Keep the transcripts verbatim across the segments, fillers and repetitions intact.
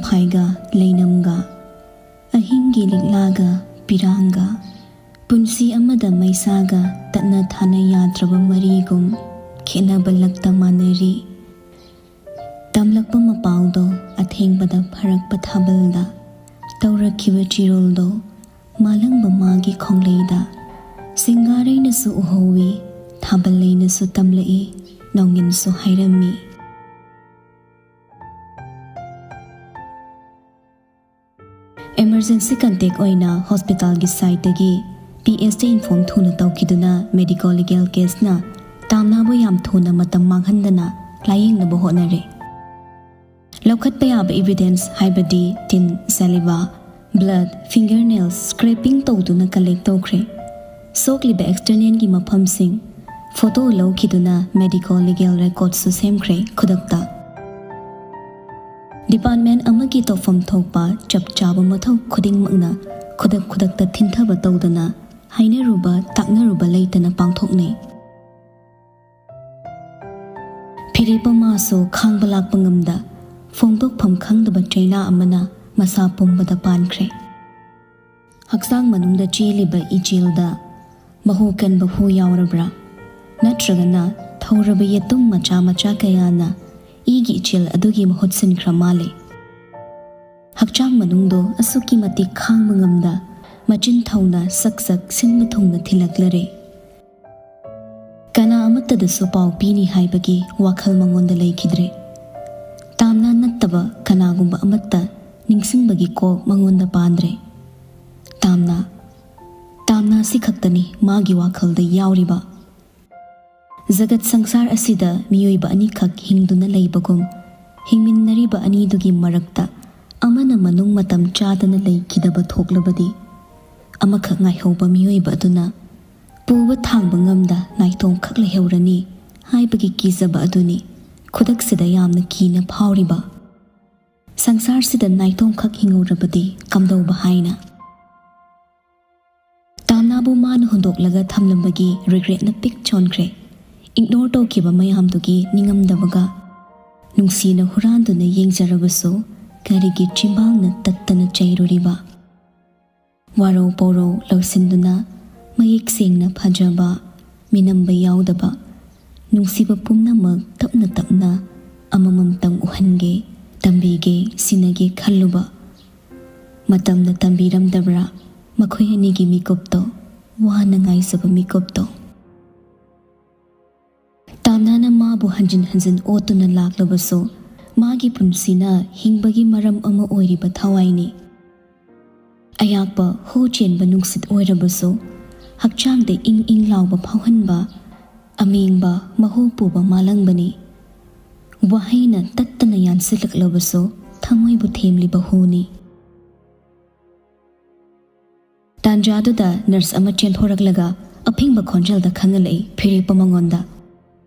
ꯍꯥꯏꯒ ꯂꯩꯅꯝꯒ, ꯑꯍꯤꯡꯒꯤ ꯂꯤꯛꯂꯥꯒ ꯄꯤꯔꯥꯡꯒ, ꯄꯨꯟꯁꯤ ꯑꯃꯗ ꯃꯩꯁꯥꯒ ꯇꯠꯅ ꯊꯥꯅ ꯌꯥꯗ꯭ꯔꯕ ꯃꯔꯤꯒꯨꯝ ꯈꯦꯠꯅꯕ ꯂꯛꯇ ꯃꯥꯟꯅꯔꯤ꯫ ꯇꯝꯂꯛꯄ ꯃꯄꯥꯎꯗꯣ ꯑꯊꯦꯡꯕꯗ ꯐꯔꯛꯄ ꯊꯥꯕꯜꯗ, ꯇꯧꯔꯛꯈꯤꯕ ꯆꯤꯔꯣꯜꯗꯣ ꯃꯥꯂꯪꯕ ꯃꯥꯒꯤ ꯈꯣꯡꯂꯩꯗ, ꯁꯤꯡꯒꯥꯔꯩꯅꯁꯨ ꯎꯍꯧꯏ, ꯊꯥꯕꯜ ꯂꯩꯅꯁꯨ ꯇꯝꯂꯛꯏ, ꯅꯣꯡꯏꯟꯁꯨ ꯍꯥꯏꯔꯝꯃꯤ꯫ Emergency contact ꯑꯣꯏꯅ ꯍꯣꯁꯄꯤꯇꯥꯜꯒꯤ ꯁꯥꯏꯠꯇꯒꯤ P S ꯇ inform ꯊꯨꯅ ꯇꯧꯈꯤꯗꯨꯅ medico legal caseꯅ ꯇꯥꯝꯅꯥꯕꯨ ꯌꯥꯝ ꯊꯨꯅ ꯃꯇꯝ ꯃꯥꯡꯍꯟꯗꯅ ꯂꯥꯌꯦꯡꯅꯕ ꯍꯣꯠꯅꯔꯦ꯫ ꯂꯧꯈꯠꯄ ꯌꯥꯕ evidence ꯍꯥꯏꯕꯗꯤ ꯇꯤꯟ, saliva, blood, fingernails scraping ꯇꯧꯗꯨꯅ collect ꯇꯧꯈ꯭ꯔꯦ꯫ ꯁꯣꯛꯂꯤꯕ externalꯒꯤ ꯃꯐꯝꯁꯤꯡ photo ꯂꯧꯈꯤꯗꯨꯅ medico legal recordꯁꯨ ꯁꯦꯝꯈ꯭ꯔꯦ ꯈꯨꯗꯛꯇ꯫ Department ꯑꯃꯒꯤ ꯇꯧꯐꯝ ꯊꯣꯛꯄ ꯆꯞ ꯆꯥꯕ ꯃꯊꯧ ꯈꯨꯗꯤꯡꯃꯛꯅ ꯈꯨꯗꯛ ꯈꯨꯗꯛꯇ ꯊꯤꯟꯊꯕ ꯇꯧꯗꯅ ꯍꯥꯏꯅꯔꯨꯕ ꯇꯥꯛꯅꯔꯨꯕ ꯂꯩꯇꯅ ꯄꯥꯡꯊꯣꯛꯅꯩ꯫ ꯐꯤꯔꯦꯞ ꯑꯃꯁꯨ ꯈꯥꯡꯕ ꯂꯥꯛꯄ ꯉꯝꯗ ꯐꯣꯡꯗꯣꯛꯐꯝ ꯈꯪꯗꯕ ꯆꯩꯅꯥ ꯑꯃꯅ ꯃꯁꯥ ꯄꯨꯝꯕꯗ ꯄꯥꯟꯈ꯭ꯔꯦ꯫ ꯍꯛꯆꯥꯡ ꯃꯅꯨꯡꯗ ꯆꯦꯜꯂꯤꯕ ꯏꯆꯦꯜꯗ ꯃꯍꯨ ꯀꯟꯕ ꯍꯨ ꯌꯥꯎꯔꯕ꯭ꯔꯥ? ꯅꯠꯇ꯭ꯔꯒꯅ ꯊꯧꯔꯕ ꯌꯦꯇꯨꯝ ꯃꯆꯥ ꯃꯆꯥ ꯀꯌꯥꯅ ꯏꯒꯤ ꯏꯆꯦꯜ ꯑꯗꯨꯒꯤ ꯃꯍꯨꯠ ꯁꯤꯟꯈ꯭ꯔ ꯃꯥꯜꯂꯦ꯫ ꯍꯛꯆꯥꯡ ꯃꯅꯨꯡꯗꯣ ꯑꯁꯨꯛꯀꯤ ꯃꯇꯤꯛ ꯈꯥꯡꯕ ꯉꯝꯗ ꯃꯆꯤꯟ ꯊꯧꯅ ꯁꯛ ꯁꯛ ꯁꯤꯟꯕ ꯊꯨꯡꯅ ꯊꯤꯜꯂꯛꯂꯔꯦ꯫ ꯀꯅꯥ ꯑꯃꯠꯇꯗꯁꯨ ꯄꯥꯎ ꯄꯤꯅꯤ ꯍꯥꯏꯕꯒꯤ ꯋꯥꯈꯜ ꯃꯉꯣꯟꯗ ꯂꯩꯈꯤꯗ꯭ꯔꯦ꯫ ꯇꯥꯝꯅꯥ ꯅꯠꯇꯕ ꯀꯅꯥꯒꯨꯝꯕ ꯑꯃꯠꯇ ꯅꯤꯡꯁꯤꯡꯕꯒꯤ ꯀꯣꯛ ꯃꯉꯣꯟꯗ ꯄꯥꯟꯗ꯭ꯔꯦ꯫ ꯇꯥꯝꯅꯥ, ꯇꯥꯝꯅꯥꯁꯤ ꯈꯛꯇꯅꯤ ꯃꯥꯒꯤ ꯋꯥꯈꯜꯗ ꯌꯥꯎꯔꯤꯕ꯫ ꯖꯒꯠ ꯁꯪꯁꯥꯔ ꯑꯁꯤꯗ ꯃꯤꯑꯣꯏꯕ ꯑꯅꯤꯈꯛ ꯍꯤꯡꯗꯨꯅ ꯂꯩꯕꯒꯨꯝ, ꯍꯤꯡꯃꯤꯟꯅꯔꯤꯕ ꯑꯅꯤꯗꯨꯒꯤ ꯃꯔꯛꯇ ꯑꯃꯅ ꯃꯅꯨꯡ ꯃꯇꯝ ꯆꯥꯗꯅ ꯂꯩꯈꯤꯗꯕ ꯊꯣꯛꯂꯕꯗꯤ, ꯑꯃꯈꯛ ꯉꯥꯏꯍꯧꯕ ꯃꯤꯑꯣꯏꯕ ꯑꯗꯨꯅ ꯄꯨꯕ ꯊꯥꯡꯕ ꯉꯝꯗ ꯅꯥꯏꯇꯣꯝꯈꯛ ꯂꯩꯍꯧꯔꯅꯤ ꯍꯥꯏꯕꯒꯤ ꯀꯤꯖꯕ ꯑꯗꯨꯅꯤ ꯈꯨꯗꯛꯁꯤꯗ ꯌꯥꯝꯅ ꯀꯤꯅ ꯐꯥꯎꯔꯤꯕ꯫ ꯁꯪꯁꯥꯔꯁꯤꯗ ꯅꯥꯏꯇꯣꯝꯈꯛ ꯍꯤꯡꯍꯧꯔꯕꯗꯤ ꯀꯝꯗꯧꯕ ꯍꯥꯏꯅ꯫ ꯇꯥꯝꯅꯥꯕꯨ ꯃꯥꯅ ꯍꯨꯟꯗꯣꯛꯂꯒ ꯊꯝꯂꯝꯕꯒꯤ regretꯅ ꯄꯤꯛ ꯆꯣꯟꯈ꯭ꯔꯦ꯫ Ignore ꯇꯧꯈꯤꯕ ꯃꯌꯥꯝꯗꯨꯒꯤ ꯅꯤꯡꯉꯝꯗꯕꯒ꯫ ꯅꯨꯡꯁꯤꯅ ꯍꯨꯔꯥꯟꯗꯨꯅ ꯌꯦꯡꯖꯔꯕꯁꯨ, ꯀꯔꯤꯒꯤ ꯆꯤꯝꯕꯥꯜꯅ ꯇꯠꯇꯅ ꯆꯩꯔꯨꯔꯤꯕ? ꯋꯥꯔꯧ ꯄꯧꯔꯧ ꯂꯧꯁꯤꯟꯗꯨꯅ ꯃꯌꯦꯛ ꯁꯦꯡꯅ ꯐꯖꯕ, ꯃꯤꯅꯝꯕ ꯌꯥꯎꯗꯕ, ꯅꯨꯡꯁꯤꯕ ꯄꯨꯝꯅꯃꯛ ꯇꯞꯅ ꯇꯞꯅ ꯑꯃꯃꯝꯇꯪ ꯎꯍꯟꯒꯦ, ꯇꯝꯕꯤꯒꯦ, ꯁꯤꯟꯅꯒꯦ ꯈꯜꯂꯨꯕ꯫ ꯃꯇꯝꯅ ꯇꯝꯕꯤꯔꯝꯗꯕ꯭ꯔꯥ ꯃꯈꯣꯏ ꯑꯅꯤꯒꯤ ꯃꯤꯀꯨꯞꯇꯣ, ꯋꯥꯅ ꯉꯥꯏꯖꯕ ꯃꯤꯀꯨꯞꯇꯣ? ꯇꯥꯝꯅꯥꯅ ꯃꯥꯕꯨ ꯍꯟꯖꯤꯟ ꯍꯟꯖꯤꯟ ꯑꯣꯠꯇꯨꯅ ꯂꯥꯛꯂꯕꯁꯨ, ꯃꯥꯒꯤ ꯄꯨꯟꯁꯤꯅ ꯍꯤꯡꯕꯒꯤ ꯃꯔꯝ ꯑꯃ ꯑꯣꯏꯔꯤꯕ ꯊꯋꯥꯏꯅꯤ꯫ ꯑꯌꯥꯛꯄ ꯍꯨ ꯆꯦꯟꯕ ꯅꯨꯡꯁꯤꯠ ꯑꯣꯏꯔꯕꯁꯨ, ꯍꯛꯆꯥꯡꯗ ꯏꯪ ꯏꯪ ꯂꯥꯎꯕ ꯐꯥꯎꯍꯟꯕ, ꯑꯃꯦꯡꯕ ꯃꯍꯨ ꯄꯨꯕ ꯃꯥꯂꯪꯕꯅꯤ꯫ ꯋꯥꯍꯩꯅ ꯇꯠꯇꯅ ꯌꯥꯟꯁꯤꯜꯂꯛꯂꯕꯁꯨ, ꯊꯃꯣꯏꯕꯨ ꯊꯦꯝꯂꯤꯕ ꯍꯨꯅꯤ꯫ ꯇꯥꯟꯖꯥꯗꯨꯗ ꯅꯔꯁ ꯑꯃ ꯆꯦꯟꯊꯣꯔꯛꯂꯒ ꯑꯐꯤꯡꯕ ꯈꯣꯟꯖꯦꯜꯗ ꯈꯪꯍꯜꯂꯛꯏ ꯐꯤꯔꯦꯞꯄ ꯃꯉꯣꯟꯗ꯫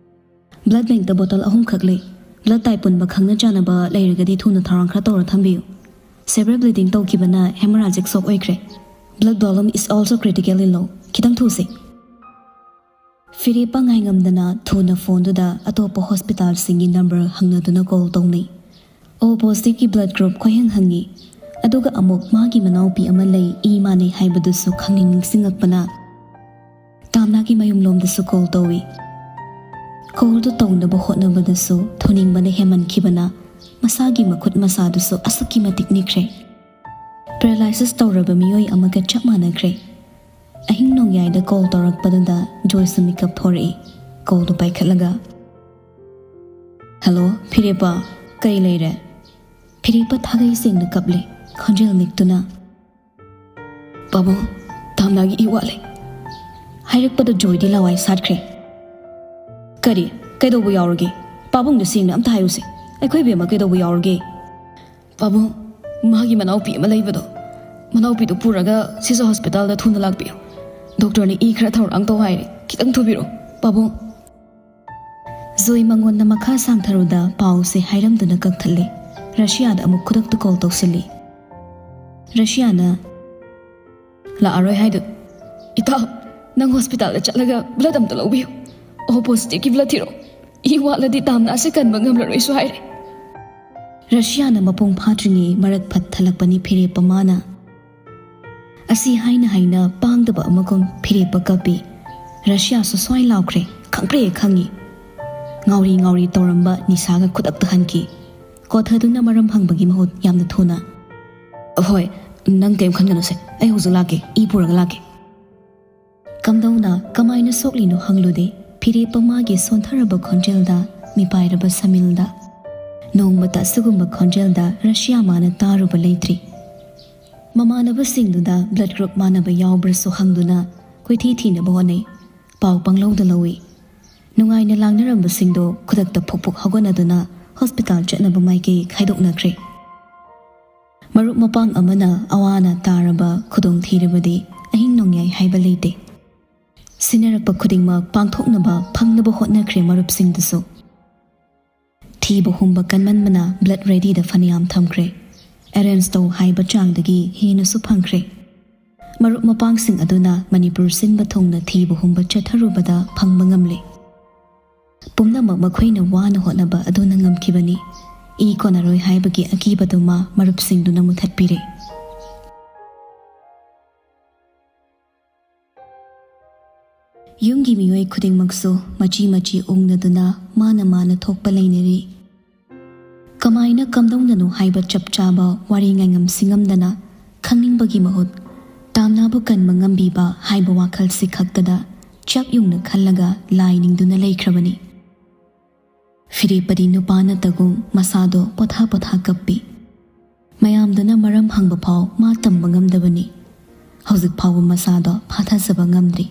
"ꯕ꯭ꯂꯗ ꯕꯦꯡꯛꯇ ꯕꯣꯇꯜ ꯑꯍꯨꯝꯈꯛ ꯂꯩ꯫ ꯕ꯭ꯂꯗ ꯇꯥꯏꯞ ꯄꯨꯟꯕ ꯈꯪꯅ ꯆꯥꯟꯅꯕ ꯂꯩꯔꯒꯗꯤ ꯊꯨꯅ ꯊꯧꯔꯥꯡ ꯈꯔ ꯇꯧꯔ ꯊꯝꯕꯤꯌꯨ꯫ Severe bleeding ꯇꯧꯈꯤꯕꯅ hemorrhagic shock ꯑꯣꯏꯈ꯭ꯔꯦ꯫ Blood volume is also critical in low꯫ ꯈꯤꯇꯪ ꯊꯨꯁꯦ꯫" ꯐꯤꯔꯦꯞꯄ ꯉꯥꯏꯉꯝꯗꯅ ꯊꯨꯅ ꯐꯣꯟꯗꯨꯗ ꯑꯇꯣꯞꯄ ꯍꯣꯁꯄꯤꯇꯥꯜꯁꯤꯡꯒꯤ ꯅꯝꯕꯔ ꯍꯪꯅꯗꯨꯅ ꯀꯣꯜ ꯇꯧꯅꯩ꯫ ꯑꯣ ꯄꯣꯖꯤꯇꯤꯚꯀꯤ ꯕ꯭ꯂꯗ ꯒ꯭ꯔꯨꯞ ꯈꯣꯏꯍꯪ ꯍꯪꯉꯤ꯫ ꯑꯗꯨꯒ ꯑꯃꯨꯛ ꯃꯥꯒꯤ ꯃꯅꯥꯎꯄꯤ ꯑꯃ ꯂꯩ, ꯏ ꯃꯥꯟꯅꯩ ꯍꯥꯏꯕꯗꯨꯁꯨ ꯈꯪꯅꯤꯡ ꯅꯤꯡꯁꯤꯡꯉꯛꯄꯅ ꯇꯥꯝꯅꯥꯒꯤ ꯃꯌꯨꯝꯂꯣꯝꯗꯁꯨ ꯀꯣꯜ ꯇꯧꯏ꯫ ꯀꯣꯜꯗꯨ ꯇꯧꯅꯕ ꯍꯣꯠꯅꯕꯗꯁꯨ ꯊꯨꯅꯤꯡꯕꯅ ꯍꯦꯟꯃꯟꯈꯤꯕꯅ ꯃꯁꯥꯒꯤ ꯃꯈꯨꯠ ꯃꯁꯥꯗꯨꯁꯨ ꯑꯁꯨꯛꯀꯤ ꯃꯇꯤꯛ ꯅꯤꯛꯈ꯭ꯔꯦ꯫ ꯄꯦꯔꯥꯂꯥꯏꯁꯤꯁ ꯇꯧꯔꯕ ꯃꯤꯑꯣꯏ ꯑꯃꯒ ꯆꯞ ꯃꯥꯟꯅꯈ꯭ꯔꯦ꯫ ꯑꯍꯤꯡ ꯅꯣꯡꯌꯥꯏꯗ ꯀꯣꯜ ꯇꯧꯔꯛꯄꯗꯨꯗ ꯖꯣꯏꯁꯨ ꯃꯤꯀꯞ ꯊꯣꯔꯛꯏ꯫ ꯀꯣꯜꯗꯨ ꯄꯥꯏꯈꯠꯂꯒ, "ꯍꯜꯂꯣ, ꯐꯤꯔꯦꯞꯄ, ꯀꯩ ꯂꯩꯔꯦ?" ꯐꯤꯔꯦꯞꯄ ꯊꯥꯒꯩ ꯁꯦꯡꯅ ꯀꯞꯂꯦ, ꯈꯣꯟꯖꯦꯜ ꯅꯤꯛꯇꯨꯅ꯫ "ꯄꯥꯕꯨꯡ, ꯇꯥꯝꯅꯥꯒꯤ ꯏ ꯋꯥꯠꯂꯦ" ꯍꯥꯏꯔꯛꯄꯗ ꯖꯣꯏꯗꯤ ꯂꯋꯥꯏ ꯁꯥꯠꯈ꯭ꯔꯦ꯫ "ꯀꯔꯤ? ꯀꯩꯗꯧꯕ ꯌꯥꯎꯔꯒꯦ? ꯄꯥꯕꯨꯡꯗ ꯁꯦꯡꯅ ꯑꯝꯇ ꯍꯥꯏꯌꯨꯁꯦ꯫ ꯑꯩꯈꯣꯏ ꯕꯦꯝꯃ ꯀꯩꯗꯧꯕ ꯌꯥꯎꯔꯒꯦ?" "ꯄꯥꯕꯨꯡ, ꯃꯥꯒꯤ ꯃꯅꯥꯎꯄꯤ ꯑꯃ ꯂꯩꯕꯗꯣ, ꯃꯅꯥꯎꯄꯤꯗꯨ ꯄꯨꯔꯒ ꯁꯤꯖ ꯍꯣꯁꯄꯤꯇꯥꯜꯗ ꯊꯨꯅ ꯂꯥꯛꯄꯤꯌꯨ꯫ ꯗꯣꯛꯇꯔꯅ ꯏ ꯈꯔ ꯊꯧꯔꯥꯡ ꯇꯧ ꯍꯥꯏꯔꯦ꯫ ꯈꯤꯇꯪ ꯊꯨꯕꯤꯔꯛꯑꯣ, ꯄꯥꯕꯨꯡ꯫" ꯖꯣꯏ ꯃꯉꯣꯟꯗ ꯃꯈꯥ ꯁꯥꯡꯊꯔꯨꯗ ꯄꯥꯎꯁꯦ ꯍꯥꯏꯔꯝꯗꯨꯅ ꯀꯛꯊꯠꯂꯦ꯫ ꯔꯁꯤꯌꯥꯗ ꯑꯃꯨꯛ ꯈꯨꯗꯛꯇ ꯀꯣꯜ ꯇꯧꯁꯤꯜꯂꯤ꯫ ꯔꯁꯤꯌꯥꯅ, "ꯂꯥꯛꯑꯔꯣꯏ ꯍꯥꯏꯗꯨ?" "ꯏꯇꯥꯎ, ꯅꯪ ꯍꯣꯁꯄꯤꯇꯥꯜꯗ ꯆꯠꯂꯒ ꯕ꯭ꯂꯗ ꯑꯝꯇ ꯂꯧꯕꯤꯌꯨ꯫ ꯑꯣ ꯄꯣꯖꯤꯇꯤꯚꯀꯤ ꯕ꯭ꯂꯗ ꯊꯤꯔꯛꯑꯣ꯫ ꯏ ꯋꯥꯠꯂꯗꯤ ꯇꯥꯝꯅꯥꯁꯦ ꯀꯟꯕ ꯉꯝꯂꯔꯣꯏꯁꯨ ꯍꯥꯏꯔꯦ꯫" ꯔꯁꯤꯌꯥꯅ ꯃꯄꯨꯡ ꯐꯥꯗ꯭ꯔꯤꯉꯩ ꯃꯔꯛ ꯐꯠ ꯊꯜꯂꯛꯄꯅꯤ ꯐꯤꯔꯦꯞꯄ ꯃꯥꯅ꯫ ꯑꯁꯤ ꯍꯥꯏꯅ ꯍꯥꯏꯅ ꯄꯥꯡꯗꯕ ꯑꯃꯒꯨꯝ ꯐꯤꯔꯦꯞꯄ ꯀꯞꯄꯤ꯫ ꯔꯁꯤꯌꯥꯁꯨ ꯁ꯭ꯋꯥꯏ ꯂꯥꯎꯈ꯭ꯔꯦ, ꯈꯪꯄ꯭ꯔꯦ ꯈꯪꯉꯤ꯫ ꯉꯥꯎꯔꯤ ꯉꯥꯎꯔꯤ ꯇꯧꯔꯝꯕ ꯅꯤꯁꯥꯒ ꯈꯨꯗꯛꯇ ꯍꯟꯈꯤ꯫ ꯀꯣꯊꯗꯨꯅ ꯃꯔꯝ ꯍꯪꯕꯒꯤ ꯃꯍꯨꯠ ꯌꯥꯝꯅ ꯊꯨꯅ, "ꯍꯣꯏ, ꯅꯪ ꯀꯔꯤꯝ ꯈꯟꯒꯅꯨꯁꯦ, ꯑꯩ ꯍꯧꯖꯤꯛ ꯂꯥꯛꯀꯦ, ꯏ ꯄꯨꯔꯒ ꯂꯥꯛꯀꯦ"꯫ ꯀꯝꯗꯧꯅ, ꯀꯃꯥꯏꯅ ꯁꯣꯛꯂꯤꯅꯣ ꯍꯪꯂꯨꯗꯦ ꯐꯤꯔꯦꯞꯄ ꯃꯥꯒꯤ ꯁꯣꯟꯊꯔꯕ ꯈꯣꯟꯖꯦꯜꯗ, ꯃꯤꯄꯥꯏꯔꯕ ꯁꯃꯤꯜꯗ꯫ ꯅꯣꯡꯃꯇ ꯑꯁꯤꯒꯨꯝꯕ ꯈꯣꯟꯖꯦꯜꯗ ꯔꯁꯤꯌꯥ ꯃꯥꯅ ꯇꯥꯔꯨꯕ ꯂꯩꯇ꯭ꯔꯤ꯫ ꯃꯃꯥꯟꯅꯕꯁꯤꯡꯗꯨꯗ blood group ꯃꯥꯟꯅꯕ ꯌꯥꯎꯕ꯭ꯔꯁꯨ ꯍꯪꯗꯨꯅ ꯀꯣꯏꯊꯤ ꯊꯤꯅꯕ ꯍꯣꯠꯅꯩ꯫ ꯄꯥꯎ ꯄꯪꯂꯧꯗ ꯂꯧꯏ꯫ ꯅꯨꯡꯉꯥꯏꯅ ꯂꯥꯡꯅꯔꯝꯕꯁꯤꯡꯗꯣ ꯈꯨꯗꯛꯇ ꯐꯨꯛ ꯐꯨꯛ ꯍꯧꯒꯠꯅꯗꯨꯅ ꯍꯣꯁꯄꯤꯇꯥꯜ ꯆꯠꯅꯕ ꯃꯥꯏꯀꯩ ꯈꯥꯏꯗꯣꯛꯅꯈ꯭ꯔꯦ꯫ ꯃꯔꯨꯞ ꯃꯄꯥꯡ ꯑꯃꯅ ꯑꯋꯥ ꯑꯅꯥ ꯇꯥꯔꯕ, ꯈꯨꯗꯣꯡ ꯊꯤꯔꯕꯗꯤ ꯑꯍꯤꯡ ꯅꯣꯡꯌꯥꯏ ꯍꯥꯏꯕ ꯂꯩꯇꯦ꯫ ꯁꯤꯟꯅꯔꯛꯄ ꯈꯨꯗꯤꯡꯃꯛ ꯄꯥꯡꯊꯣꯛꯅꯕ ꯐꯪꯅꯕ ꯍꯣꯠꯅꯈ꯭ꯔꯦ ꯃꯔꯨꯞꯁꯤꯡꯗꯨꯁꯨ꯫ ꯊꯤꯕ ꯍꯨꯝꯕ ꯀꯟꯃꯟꯕꯅ blood readyꯗ ꯐꯅꯌꯥꯝ ꯊꯝꯈ꯭ꯔꯦ꯫ Arrange ꯇꯧ ꯍꯥꯏꯕ ꯆꯥꯡꯗꯒꯤ ꯍꯦꯟꯅꯁꯨ ꯐꯪꯈ꯭ꯔꯦ꯫ ꯃꯔꯨꯞ ꯃꯄꯥꯡꯁꯤꯡ ꯑꯗꯨꯅ ꯃꯅꯤꯄꯨꯔ ꯁꯤꯟꯕ ꯊꯨꯡꯅ ꯊꯤꯕ ꯍꯨꯝꯕ ꯆꯠꯊꯔꯨꯕꯗ ꯐꯪꯕ ꯉꯝꯂꯦ꯫ ꯄꯨꯝꯅꯃꯛ ꯃꯈꯣꯏꯅ ꯋꯥꯅ ꯍꯣꯠꯅꯕ ꯑꯗꯨꯅ ꯉꯝꯈꯤꯕꯅꯤ꯫ ꯏ ꯀꯣꯟꯅꯔꯣꯏ ꯍꯥꯏꯕꯒꯤ ꯑꯀꯤꯕꯗꯨꯃ ꯃꯔꯨꯞꯁꯤꯡꯗꯨꯅ ꯃꯨꯊꯠꯄꯤꯔꯦ꯫ ꯌꯨꯝꯒꯤ ꯃꯤꯑꯣꯏ ꯈꯨꯗꯤꯡꯃꯛꯁꯨ ꯃꯆꯤ ꯃꯆꯤ ꯎꯪꯅꯗꯨꯅ ꯃꯥꯅ ꯃꯥꯅ ꯊꯣꯛꯄ ꯂꯩꯅꯔꯤ꯫ ꯀꯃꯥꯏꯅ ꯀꯝꯗꯧꯅꯅꯣ ꯍꯥꯏꯕ ꯆꯞ ꯆꯥꯕ ꯋꯥꯔꯤ ꯉꯥꯏꯉꯝ ꯁꯤꯡꯉꯝꯗꯅ ꯈꯪꯅꯤꯡꯕꯒꯤ ꯃꯍꯨꯠ ꯇꯥꯝꯅꯕꯨ ꯀꯟꯕ ꯉꯝꯕꯤꯕ ꯍꯥꯏꯕ ꯋꯥꯈꯜꯁꯤ ꯈꯛꯇꯗ ꯆꯞ ꯌꯨꯡꯅ ꯈꯜꯂꯒ ꯂꯥꯏ ꯅꯤꯡꯗꯨꯅ ꯂꯩꯈ꯭ꯔꯕꯅꯤ꯫ ꯐꯤꯔꯦꯞꯄꯗꯤ ꯅꯨꯄꯥ ꯅꯠꯇꯒꯨꯝ ꯃꯁꯥꯗꯣ ꯄꯣꯊꯥ ꯄꯣꯊꯥ ꯀꯞꯄꯤ꯫ ꯃꯌꯥꯝꯗꯨꯅ ꯃꯔꯝ ꯍꯪꯕ ꯐꯥꯎ ꯃꯥ ꯇꯝꯕ ꯉꯝꯗꯕꯅꯤ꯫ ꯍꯧꯖꯤꯛ ꯐꯥꯎꯕ ꯃꯁꯥꯗꯣ ꯐꯥꯊꯖꯕ ꯉꯝꯗ꯭ꯔꯤ꯫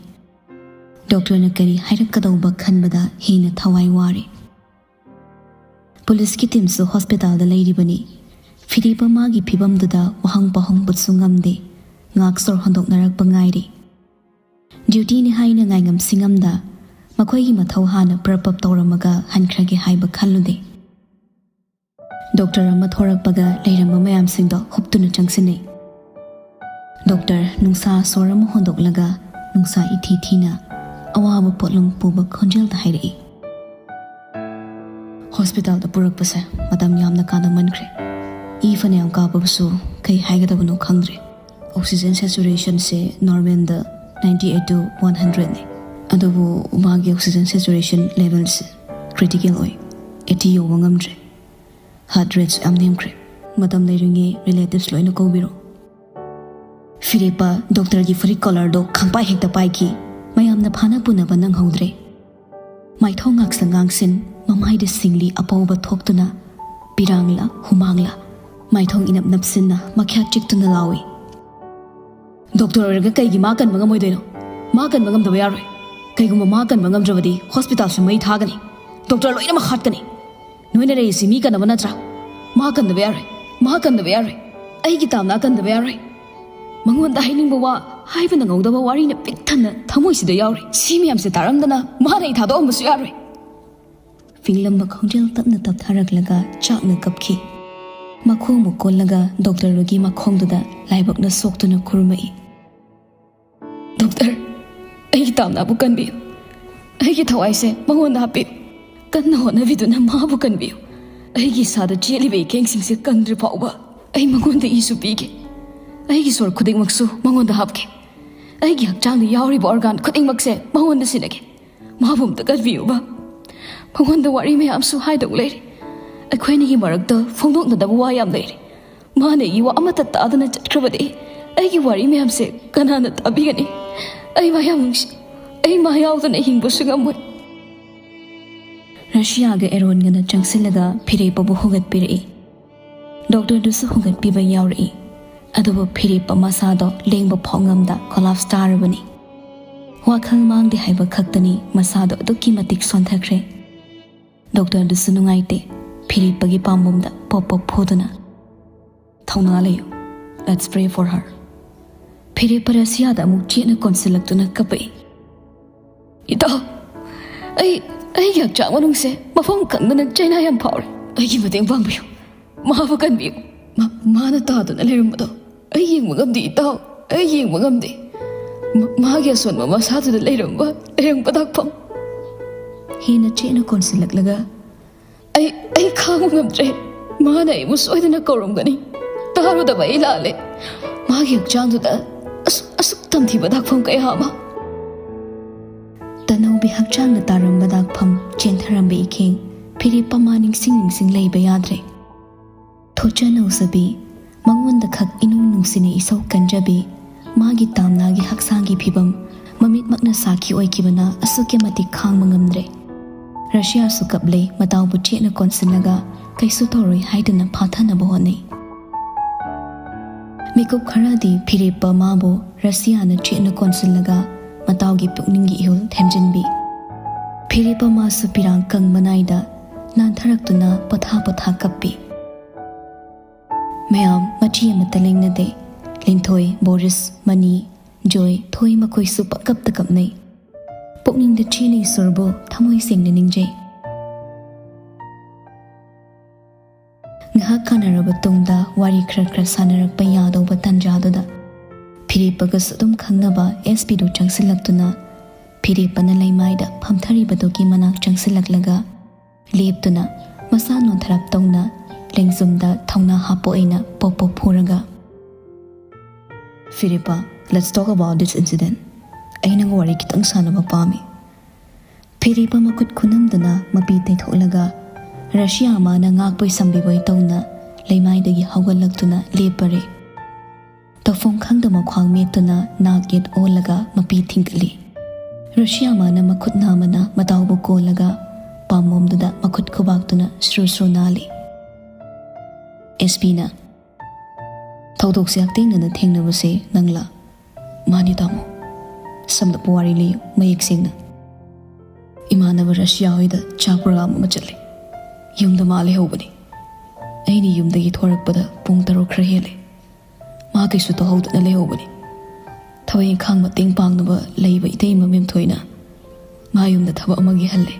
ꯗꯣꯛꯇꯔꯅ ꯀꯔꯤ ꯍꯥꯏꯔꯛꯀꯗꯧꯕ ꯈꯟꯕꯗ ꯍꯦꯟꯅ ꯊꯋꯥꯏ ꯋꯥꯔꯦ꯫ ꯄꯨꯂꯤꯁꯀꯤ ꯇꯤꯝꯁꯨ ꯍꯣꯁꯄꯤꯇꯥꯜꯗ ꯂꯩꯔꯤꯕꯅꯤ꯫ ꯐꯤꯔꯦꯞꯄ ꯃꯥꯒꯤ ꯐꯤꯕꯝꯗꯨꯗ ꯋꯥꯍꯪ ꯄꯥꯎꯍꯪꯕꯁꯨ ꯉꯝꯗꯦ꯫ ꯉꯥꯛ ꯁꯣꯔ ꯍꯣꯟꯗꯣꯛꯅꯔꯛꯄ ꯉꯥꯏꯔꯤ꯫ ꯗ꯭ꯌꯨꯇꯤꯅꯤ ꯍꯥꯏꯅ ꯉꯥꯏꯉꯝ ꯁꯤꯡꯉꯝꯗ ꯃꯈꯣꯏꯒꯤ ꯃꯊꯧ ꯍꯥꯟꯅ ꯄ꯭ꯔꯞ ꯄ꯭ꯔꯞ ꯇꯧꯔꯝꯃꯒ ꯍꯟꯈ꯭ꯔꯒꯦ ꯍꯥꯏꯕ ꯈꯜꯂꯨꯗꯦ꯫ ꯗꯣꯛꯇꯔ ꯑꯃ ꯊꯣꯔꯛꯄꯒ ꯂꯩꯔꯝꯕ ꯃꯌꯥꯝꯁꯤꯡꯗꯣ ꯍꯨꯞꯇꯨꯅ ꯆꯪꯁꯤꯟꯅꯩ꯫ ꯗꯣꯛꯇꯔ ꯅꯨꯡꯁꯥ ꯁꯣꯔ ꯑꯃ ꯍꯣꯟꯗꯣꯛꯂꯒ ꯅꯨꯡꯁꯥ ꯏꯊꯤ ꯊꯤꯅ ꯑꯋꯥꯕ ꯄꯣꯠꯂꯨꯝ ꯄꯨꯕ ꯈꯣꯟꯖꯦꯜꯗ ꯍꯥꯏꯔꯛꯏ, ꯍꯣꯁꯄꯤꯇꯥꯜꯗ ꯄꯨꯔꯛꯄꯁꯦ ꯃꯇꯝ ꯌꯥꯝꯅ ꯀꯥꯟꯅꯃꯟꯈ꯭ꯔꯦ꯫ ꯏ ꯐꯅꯌꯥꯝ ꯀꯥꯞꯄꯕꯁꯨ ꯀꯩ ꯍꯥꯏꯒꯗꯕꯅꯣ ꯈꯪꯗ꯭ꯔꯦ꯫ ꯑꯣꯛꯁꯤꯖꯦꯟ ꯁꯦꯆꯨꯔꯦꯁꯟꯁꯦ ꯅꯣꯔꯃꯦꯜꯗ ninety eight to one hundredꯅꯤ꯫ ꯑꯗꯨꯕꯨ ꯃꯥꯒꯤ ꯑꯣꯛꯁꯤꯖꯦꯟ ꯁꯦꯆꯨꯔꯦꯁꯟ ꯂꯦꯚꯦꯜꯁꯦ ꯀ꯭ꯔꯤꯇꯤꯀꯦꯜ ꯑꯣꯏ꯫ Eighty ꯌꯧꯕ ꯉꯝꯗ꯭ꯔꯦ꯫ ꯍꯥꯔꯠ ꯔꯦꯠꯁꯨ ꯌꯥꯝ ꯅꯦꯝꯈ꯭ꯔꯦ꯫ ꯃꯇꯝ ꯂꯩꯔꯤꯉꯩ ꯔꯤꯂꯦꯇꯤꯚꯁ ꯂꯣꯏꯅ ꯀꯧꯕꯤꯔꯣ꯫ ꯐꯤꯔꯦꯞꯄ ꯗꯣꯛꯇꯔꯒꯤ ꯐꯨꯔꯤꯠ ꯀꯣꯂꯔꯗꯣ ꯈꯪꯄꯥꯏ ꯍꯦꯛꯇ ꯄꯥꯏꯈꯤ꯫ ꯃꯌꯥꯝꯅ ꯐꯥꯅ ꯄꯨꯅꯕ ꯅꯪꯍꯧꯗ꯭ꯔꯦ꯫ ꯃꯥꯏꯊꯣꯡ ꯉꯥꯛꯁꯪ ꯉꯥꯡꯁꯤꯟ, ꯃꯃꯥꯏꯗ ꯁꯤꯡꯂꯤ ꯑꯄꯧꯕ ꯊꯣꯛꯇꯨꯅ, ꯄꯤꯔꯥꯡꯂ ꯍꯨꯃꯥꯡꯂ ꯃꯥꯏꯊꯣꯡ ꯏꯅꯞ ꯅꯞꯁꯤꯟꯅ ꯃꯈ꯭ꯌꯥꯠ ꯆꯤꯛꯇꯨꯅ ꯂꯥꯎꯏ꯫ "ꯗꯣꯛꯇꯔ ꯑꯣꯏꯔꯒ ꯀꯩꯒꯤ ꯃꯥ ꯀꯟꯕ ꯉꯝꯃꯣꯏꯗꯣꯏꯅꯣ? ꯃꯥ ꯀꯟꯕ ꯉꯝꯗꯕ ꯌꯥꯔꯣꯏ꯫ ꯀꯩꯒꯨꯝꯕ ꯃꯥ ꯀꯟꯕ ꯉꯝꯗ꯭ꯔꯕꯗꯤ ꯍꯣꯁꯄꯤꯇꯥꯜꯁꯨ ꯃꯩ ꯊꯥꯒꯅꯤ꯫ ꯗꯣꯛꯇꯔ ꯂꯣꯏꯅꯃꯛ ꯍꯥꯠꯀꯅꯤ꯫ ꯅꯣꯏꯅ ꯂꯩꯔꯤꯁꯤ ꯃꯤ ꯀꯟꯅꯕ ꯅꯠꯇ꯭ꯔꯥ? ꯃꯥ ꯀꯟꯗꯕ ꯌꯥꯔꯣꯏ꯫ ꯃꯥ ꯀꯟꯗꯕ ꯌꯥꯔꯣꯏ꯫ ꯑꯩꯒꯤ ꯇꯥꯝꯅ ꯀꯟꯗꯕ ꯌꯥꯔꯣꯏ꯫ ꯃꯉꯣꯟꯗ ꯍꯥꯏꯅꯤꯡꯕ ꯋꯥ ꯍꯥꯏꯕ ꯅꯪꯍꯧꯗꯕ ꯋꯥꯔꯤꯅ ꯄꯤꯛ ꯊꯟꯅ ꯊꯃꯣꯏꯁꯤꯗ ꯌꯥꯎꯔꯤ꯫ ꯁꯤ ꯃꯌꯥꯝꯁꯦ ꯇꯥꯔꯝꯗꯅ ꯃꯥꯅ ꯑꯩ ꯊꯥꯗꯣꯛꯑꯝꯕꯁꯨ ꯌꯥꯔꯣꯏ꯫" ꯐꯤꯡꯂꯝꯕ ꯈꯣꯟꯖꯦꯜ ꯇꯞꯅ ꯇꯞꯊꯔꯛꯂꯒ ꯆꯥꯛꯅ ꯀꯞꯈꯤ꯫ ꯃꯈꯣꯡꯕꯨ ꯀꯣꯜꯂꯒ ꯗꯣꯛꯇꯔ ꯔꯨꯒꯤ ꯃꯈꯣꯡꯗꯨꯗ ꯂꯥꯏꯕꯛꯅ ꯁꯣꯛꯇꯨꯅ ꯈꯨꯔꯨꯝꯃꯛꯏ꯫ "ꯗꯣꯛꯇꯔ, ꯑꯩꯒꯤ ꯇꯥꯝꯅꯥꯕꯨ ꯀꯟꯕꯤꯌꯨ꯫ ꯑꯩꯒꯤ ꯊꯋꯥꯏꯁꯦ ꯃꯉꯣꯟꯗ ꯍꯥꯞꯄꯤꯌꯨ꯫ ꯀꯟꯅ ꯍꯣꯠꯅꯕꯤꯗꯨꯅ ꯃꯥꯕꯨ ꯀꯟꯕꯤꯌꯨ꯫ ꯑꯩꯒꯤ ꯏꯁꯥꯗ ꯆꯦꯜꯂꯤꯕ ꯏꯀꯦꯡꯁꯤꯡꯁꯦ ꯀꯪꯗ꯭ꯔꯤ ꯐꯥꯎꯕ ꯑꯩ ꯃꯉꯣꯟꯗ ꯏꯁꯨ ꯄꯤꯒꯦ꯫ ꯑꯩꯒꯤ ꯁꯣꯔ ꯈꯨꯗꯤꯡꯃꯛꯁꯨ ꯃꯉꯣꯟꯗ ꯍꯥꯞꯀꯦ꯫ ꯑꯩꯒꯤ ꯍꯛꯆꯥꯡꯗ ꯌꯥꯎꯔꯤꯕ ꯑꯣꯔꯒꯥꯟ ꯈꯨꯗꯤꯡꯃꯛꯁꯦ ꯃꯉꯣꯟꯗ ꯁꯤꯟꯅꯒꯦ꯫ ꯃꯥꯕꯨ ꯑꯝꯇ ꯀꯟꯕꯤꯌꯨꯕ꯫ ꯃꯉꯣꯟꯗ ꯋꯥꯔꯤ ꯃꯌꯥꯝꯁꯨ ꯍꯥꯏꯗꯧ ꯂꯩꯔꯤ꯫ ꯑꯩꯈꯣꯏ ꯑꯅꯤꯒꯤ ꯃꯔꯛꯇ ꯐꯣꯡꯗꯣꯛꯅꯗꯕ ꯋꯥ ꯌꯥꯝ ꯂꯩꯔꯤ꯫ ꯃꯥꯅ ꯑꯩꯒꯤ ꯋꯥ ꯑꯃꯠꯇ ꯇꯥꯗꯅ ꯆꯠꯈ꯭ꯔꯕꯗꯤ ꯑꯩꯒꯤ ꯋꯥꯔꯤ ꯃꯌꯥꯝꯁꯦ ꯀꯅꯥꯅ ꯇꯥꯕꯤꯒꯅꯤ? ꯑꯩ ꯃꯥ ꯌꯥꯝ ꯅꯨꯡꯁꯤ꯫ ꯑꯩ ꯃꯥ ꯌꯥꯎꯗꯅ ꯍꯤꯡꯕꯁꯨ ꯉꯝꯃꯣꯏ꯫" ꯔꯁꯤꯌꯥꯒ ꯑꯦꯔꯣꯟꯒꯅ ꯆꯪꯁꯤꯜꯂꯒ ꯐꯤꯔꯦꯞꯄꯕꯨ ꯍꯧꯒꯠꯄꯤꯔꯛꯏ꯫ ꯗꯣꯛꯇꯔꯗꯨꯁꯨ ꯍꯧꯒꯠꯄꯤꯕ ꯌꯥꯎꯔꯛꯏ꯫ ꯑꯗꯨꯕꯨ ꯐꯤꯔꯦꯞꯄ ꯃꯁꯥꯗꯣ ꯂꯦꯡꯕ ꯐꯥꯎ ꯉꯝꯗ ꯀꯣꯂꯥꯞꯁ ꯇꯥꯔꯕꯅꯤ꯫ ꯋꯥꯈꯜ ꯃꯥꯡꯗꯦ ꯍꯥꯏꯕ ꯈꯛꯇꯅꯤ, ꯃꯁꯥꯗꯣ ꯑꯗꯨꯛꯀꯤ ꯃꯇꯤꯛ ꯁꯣꯟꯊꯈ꯭ꯔꯦ꯫ ꯗꯣꯛꯇꯔꯗꯨꯁꯨ ꯅꯨꯡꯉꯥꯏꯇꯦ꯫ ꯐꯤꯔꯦꯞꯄꯒꯤ ꯄꯥꯝꯕꯣꯝꯗ ꯄꯣꯞ ꯄꯣꯞ ꯐꯨꯗꯨꯅ, "ꯊꯧꯅꯥ ꯂꯩꯌꯨ꯫ Let's pray for her." ꯐꯤꯔꯦꯞꯄ ꯔꯁꯤꯌꯥꯗ ꯑꯃꯨꯛ ꯆꯦꯠꯅ ꯀꯣꯟꯁꯤꯜꯂꯛꯇꯨꯅ ꯀꯞꯄꯛꯏ꯫ "ꯏꯇꯥꯎ, ꯑꯩ, ꯑꯩꯒꯤ ꯍꯛꯆꯥꯡ ꯃꯅꯨꯡꯁꯦ ꯃꯐꯝ ꯈꯪꯗꯅ ꯆꯩꯅꯥ ꯌꯥꯝ ꯐꯥꯎꯔꯦ꯫ ꯑꯩꯒꯤ ꯃꯇꯦꯡ ꯄꯥꯡꯕꯤꯌꯨ꯫ ꯃꯥꯕꯨ ꯀꯟꯕꯤꯌꯨ꯫ ꯃꯥ-, ꯃꯥꯅ ꯇꯥꯗꯨꯅ ꯂꯩꯔꯝꯕꯗꯣ ꯑꯩ ꯌꯦꯡꯕ ꯉꯝꯗꯦ, ꯏꯇꯥꯎ꯫ ꯑꯩ ꯌꯦꯡꯕ ꯉꯝꯗꯦ꯫ ꯃꯥ-, ꯃꯥꯒꯤ ꯑꯁꯣꯟꯕ ꯃꯁꯥꯗꯨꯗ ꯂꯩꯔꯝꯕ, ꯂꯩꯔꯝꯕ ꯗꯥꯛꯐꯝ꯫" ꯍꯦꯟꯅ ꯆꯦꯠꯅ ꯀꯣꯟꯁꯤꯜꯂꯛꯂꯒ ꯑꯩ ꯑꯩ ꯈꯥꯡꯕ ꯉꯝꯗ꯭ꯔꯦ꯫ ꯃꯥꯅ ꯑꯩꯕꯨ ꯁꯣꯏꯗꯅ ꯀꯧꯔꯝꯒꯅꯤ꯫ ꯇꯥꯔꯨꯗꯕ ꯑꯩ ꯂꯥꯜꯂꯦ꯫ ꯃꯥꯒꯤ ꯍꯛꯆꯥꯡꯗꯨꯗ ꯑꯁꯨꯛ ꯑꯁꯨꯛ ꯇꯝꯊꯤꯕ ꯗꯥꯛꯐꯝ ꯀꯌꯥ ꯑꯃ꯫ ꯇꯅꯧꯕꯤ ꯍꯛꯆꯥꯡꯗ ꯇꯥꯔꯝꯕ ꯗꯥꯛꯐꯝ, ꯆꯦꯟꯊꯔꯝꯕ ꯏꯈꯦꯡ, ꯐꯤꯔꯦꯞꯄ ꯃꯥ ꯅꯤꯡꯁꯤꯡ ꯅꯤꯡꯁꯤꯡ ꯂꯩꯕ ꯌꯥꯗ꯭ꯔꯦ꯫ ꯊꯣꯠꯆ ꯅꯧꯖꯕꯤ, ꯃꯉꯣꯟꯗ ꯈꯛ ꯏꯅꯨꯡ ꯅꯨꯡꯁꯤꯅ ꯏꯁꯧ ꯀꯟꯖꯕꯤ, ꯃꯥꯒꯤ ꯇꯥꯝꯅꯥꯒꯤ ꯍꯛꯆꯥꯡꯒꯤ ꯐꯤꯕꯝ ꯃꯃꯤꯠꯃꯛꯅ ꯁꯥꯈꯤ ꯑꯣꯏꯈꯤꯕꯅ ꯑꯁꯨꯛꯀꯤ ꯃꯇꯤꯛ ꯈꯥꯡꯕ ꯉꯝꯗ꯭ꯔꯦ꯫ ꯔꯁꯤꯌꯥꯁꯨ ꯀꯞꯂꯦ, ꯃꯇꯥꯎꯕꯨ ꯆꯦꯠꯅ ꯀꯣꯟꯁꯤꯜꯂꯒ ꯀꯩꯁꯨ ꯇꯧꯔꯣꯏ ꯍꯥꯏꯗꯨꯅ ꯐꯥꯊꯅꯕ ꯍꯣꯠꯅꯩ꯫ ꯃꯤꯀꯨꯞ ꯈꯔꯗꯤ ꯐꯤꯔꯦꯞꯄ ꯃꯥꯕꯨ ꯔꯁꯤꯌꯥꯅ ꯆꯦꯠꯅ ꯀꯣꯟꯁꯤꯜꯂꯒ ꯃꯇꯥꯎꯒꯤ ꯄꯨꯛꯅꯤꯡꯒꯤ ꯏꯍꯨꯜ ꯊꯦꯝꯖꯤꯟꯕꯤ꯫ ꯐꯤꯔꯦꯞꯄ ꯃꯥꯁꯨ ꯄꯤꯔꯥꯡ ꯀꯪꯕ ꯅꯥꯏꯗ ꯅꯥꯟꯊꯔꯛꯇꯨꯅ ꯄꯣꯊꯥ ꯄꯣꯊꯥ ꯀꯞꯄꯤ꯫ ꯃꯌꯥꯝ ꯃꯆꯤ ꯑꯃꯠꯇ ꯂꯦꯡꯅꯗꯦ꯫ ꯂꯤꯟꯊꯣꯏ, ꯕꯣꯔꯤꯁ, ꯃꯅꯤ, ꯖꯣꯏ, ꯊꯣꯏ ꯃꯈꯣꯏꯁꯨ ꯄꯪꯀꯞꯇ ꯀꯞꯅꯩ꯫ ꯄꯨꯛꯅꯤꯡꯗ ꯆꯦꯜꯂꯤ ꯏꯁꯣꯔꯕꯨ ꯊꯃꯣꯏ ꯁꯦꯡꯅ ꯅꯤꯡꯖꯩ꯫ ꯉꯥꯏꯍꯥꯛ ꯀꯥꯟꯅꯔꯕ ꯇꯨꯡꯗ ꯋꯥꯔꯤ ꯈꯔ ꯈꯔ ꯁꯥꯟꯅꯔꯛꯄ ꯌꯥꯗꯧꯕ ꯇꯥꯟꯖꯥꯗꯨꯗ ꯐꯤꯔꯦꯞꯄꯒꯁꯨ ꯑꯗꯨꯝ ꯈꯪꯅꯕ ꯑꯦꯁ ꯄꯤꯗꯨ ꯆꯪꯁꯤꯜꯂꯛꯇꯨꯅ ꯐꯤꯔꯦꯞꯄꯅ ꯂꯩꯃꯥꯏꯗ ꯐꯝꯊꯔꯤꯕꯗꯨꯒꯤ ꯃꯅꯥꯛ ꯆꯪꯁꯤꯜꯂꯛꯂꯒ ꯂꯦꯞꯇꯨꯅ ꯃꯁꯥ ꯅꯣꯟꯊꯔꯞ ꯇꯧꯅ ꯂꯦꯡꯖꯨꯝꯗ ꯊꯧꯅꯥ ꯍꯥꯞꯄ ꯑꯣꯏꯅ ꯄꯣꯞ ꯄꯣꯞ ꯐꯨꯔꯒ, "Firipa, let's talk about this incident. ꯑꯩ ꯅꯪ ꯋꯥꯔꯤ ꯈꯤꯇꯪ ꯁꯥꯟꯅꯕ ꯄꯥꯝꯃꯤ꯫" ꯐꯤꯔꯦꯞꯄ ꯃꯈꯨꯠ ꯈꯨꯅꯝꯗꯨꯅ ꯃꯄꯤ ꯇꯩꯊꯣꯛꯂꯒ ꯔꯁꯤꯌꯥ ꯃꯥꯅ ꯉꯥꯛꯄꯣꯏ ꯁꯝꯕꯤꯕꯣꯏ ꯇꯧꯅ ꯂꯩꯃꯥꯏꯗꯒꯤ ꯍꯧꯒꯠꯂꯛꯇꯨꯅ ꯂꯦꯞꯄꯔꯦ꯫ ꯇꯧꯐꯝ ꯈꯪꯗ ꯃꯈ꯭ꯋꯥꯡ ꯃꯦꯠꯇꯨꯅ ꯅꯥꯛ ꯌꯦꯠ ꯑꯣꯜꯂꯒ ꯃꯄꯤ ꯊꯤꯡꯒꯠꯂꯤ꯫ ꯔꯁꯤꯌꯥ ꯃꯥꯅ ꯃꯈꯨꯠ ꯅꯥꯝꯃꯅ ꯃꯇꯥꯎꯕꯨ ꯀꯣꯜꯂꯒ ꯄꯥꯝꯕꯣꯝꯗꯨꯗ ꯃꯈꯨꯠ ꯈꯨꯕꯥꯛꯇꯨꯅ ꯁ꯭ꯔꯨ ꯁ꯭ꯔꯨ ꯅꯥꯜꯂꯤ꯫ ꯑꯦꯁ ꯄꯤꯅ, "ꯊꯧꯗꯣꯛꯁꯦ ꯍꯛꯊꯦꯡꯅꯅ ꯊꯦꯡꯅꯕꯁꯦ ꯅꯪꯂꯥ?" "ꯃꯥꯅꯤ ꯇꯥꯃꯣ꯫" "ꯁꯝꯂꯞꯄ ꯋꯥꯔꯤ ꯂꯤꯌꯨ ꯃꯌꯦꯛ ꯁꯦꯡꯅ꯫" "ꯏꯃꯥꯟꯅꯕ ꯔꯁꯤꯌꯥ ꯍꯣꯏꯗ ꯆꯥꯛ ꯄ꯭ꯔꯣꯒ꯭ꯔꯥꯝ ꯑꯃ ꯆꯠꯂꯦ꯫ ꯌꯨꯝꯗ ꯃꯥ ꯂꯩꯍꯧꯕꯅꯤ꯫ ꯑꯩꯅ ꯌꯨꯝꯗꯒꯤ ꯊꯣꯔꯛꯄꯗ ꯄꯨꯡ ꯇꯔꯨꯛ ꯈꯔ ꯍꯦꯜꯂꯦ꯫ ꯃꯥ ꯀꯩꯁꯨ ꯇꯧꯍꯧꯗꯅ ꯂꯩꯍꯧꯕꯅꯤ꯫ ꯊꯕꯛ ꯏꯪꯈꯥꯡ ꯃꯇꯦꯡ ꯄꯥꯡꯅꯕ ꯂꯩꯕ ꯏꯇꯩꯃ ꯃꯦꯝꯊꯣꯏꯅ ꯃꯥ ꯌꯨꯝꯗ ꯊꯕꯛ ꯑꯃꯒꯤ ꯍꯜꯂꯦ꯫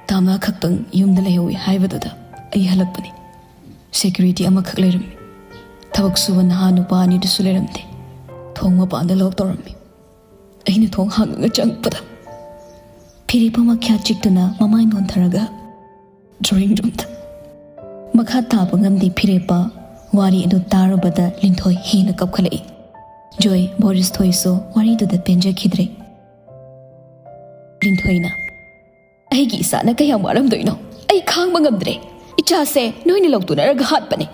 ꯇꯥꯝꯅꯥ ꯈꯛꯇꯪ ꯌꯨꯝꯗ ꯂꯩꯍꯧꯏ ꯍꯥꯏꯕꯗꯨꯗ ꯑꯩ ꯍꯜꯂꯛꯄꯅꯤ꯫ ꯁꯦꯀ꯭ꯌꯨꯔꯤꯇꯤ ꯑꯃꯈꯛ ꯂꯩꯔꯝꯃꯤ꯫ ꯊꯕꯛ ꯁꯨꯕ ꯅꯍꯥ ꯅꯨꯄꯥ ꯑꯅꯤꯗꯨꯁꯨ ꯂꯩꯔꯝꯗꯦ꯫ ꯊꯣꯡ ꯃꯄꯥꯟꯗ ꯂꯣꯛ ꯇꯧꯔꯝꯃꯤ꯫ ꯑꯩꯅ ꯊꯣꯡ ꯍꯥꯡꯉꯒ ꯆꯪꯉꯛꯄꯗ ꯐꯤꯔꯦꯞꯄ ꯃꯈ꯭ꯌꯥꯠ ꯆꯤꯛꯇꯨꯅ ꯃꯃꯥꯏ ꯅꯣꯟꯊꯔꯒ ꯗ꯭ꯔꯣꯌꯤꯡ ꯔꯨꯝꯗ꯫ ꯃꯈꯥ ꯇꯥꯕ ꯉꯝꯗꯦ ꯐꯤꯔꯦꯞꯄ꯫ ꯋꯥꯔꯤ ꯑꯗꯨ ꯇꯥꯔꯨꯕꯗ ꯂꯤꯟꯊꯣꯏ ꯍꯦꯟꯅ ꯀꯞꯈꯠꯂꯛꯏ꯫ ꯖꯣꯏ, ꯕꯣꯔꯤꯁ ꯊꯣꯏꯁꯨ ꯋꯥꯔꯤꯗꯨꯗ ꯄꯦꯟꯖꯈꯤꯗ꯭ꯔꯦ꯫ ꯂꯤꯟꯊꯣꯏꯅ, "ꯑꯩꯒꯤ ꯏꯆꯥꯅ ꯀꯌꯥꯝ ꯋꯥꯔꯝꯗꯣꯏꯅꯣ? ꯑꯩ ꯈꯥꯡꯕ ꯉꯝꯗ꯭ꯔꯦ꯫ ꯏꯆꯥꯁꯦ ꯅꯣꯏꯅ ꯂꯧꯇꯨꯅꯔꯒ ꯍꯥꯠꯄꯅꯦ꯫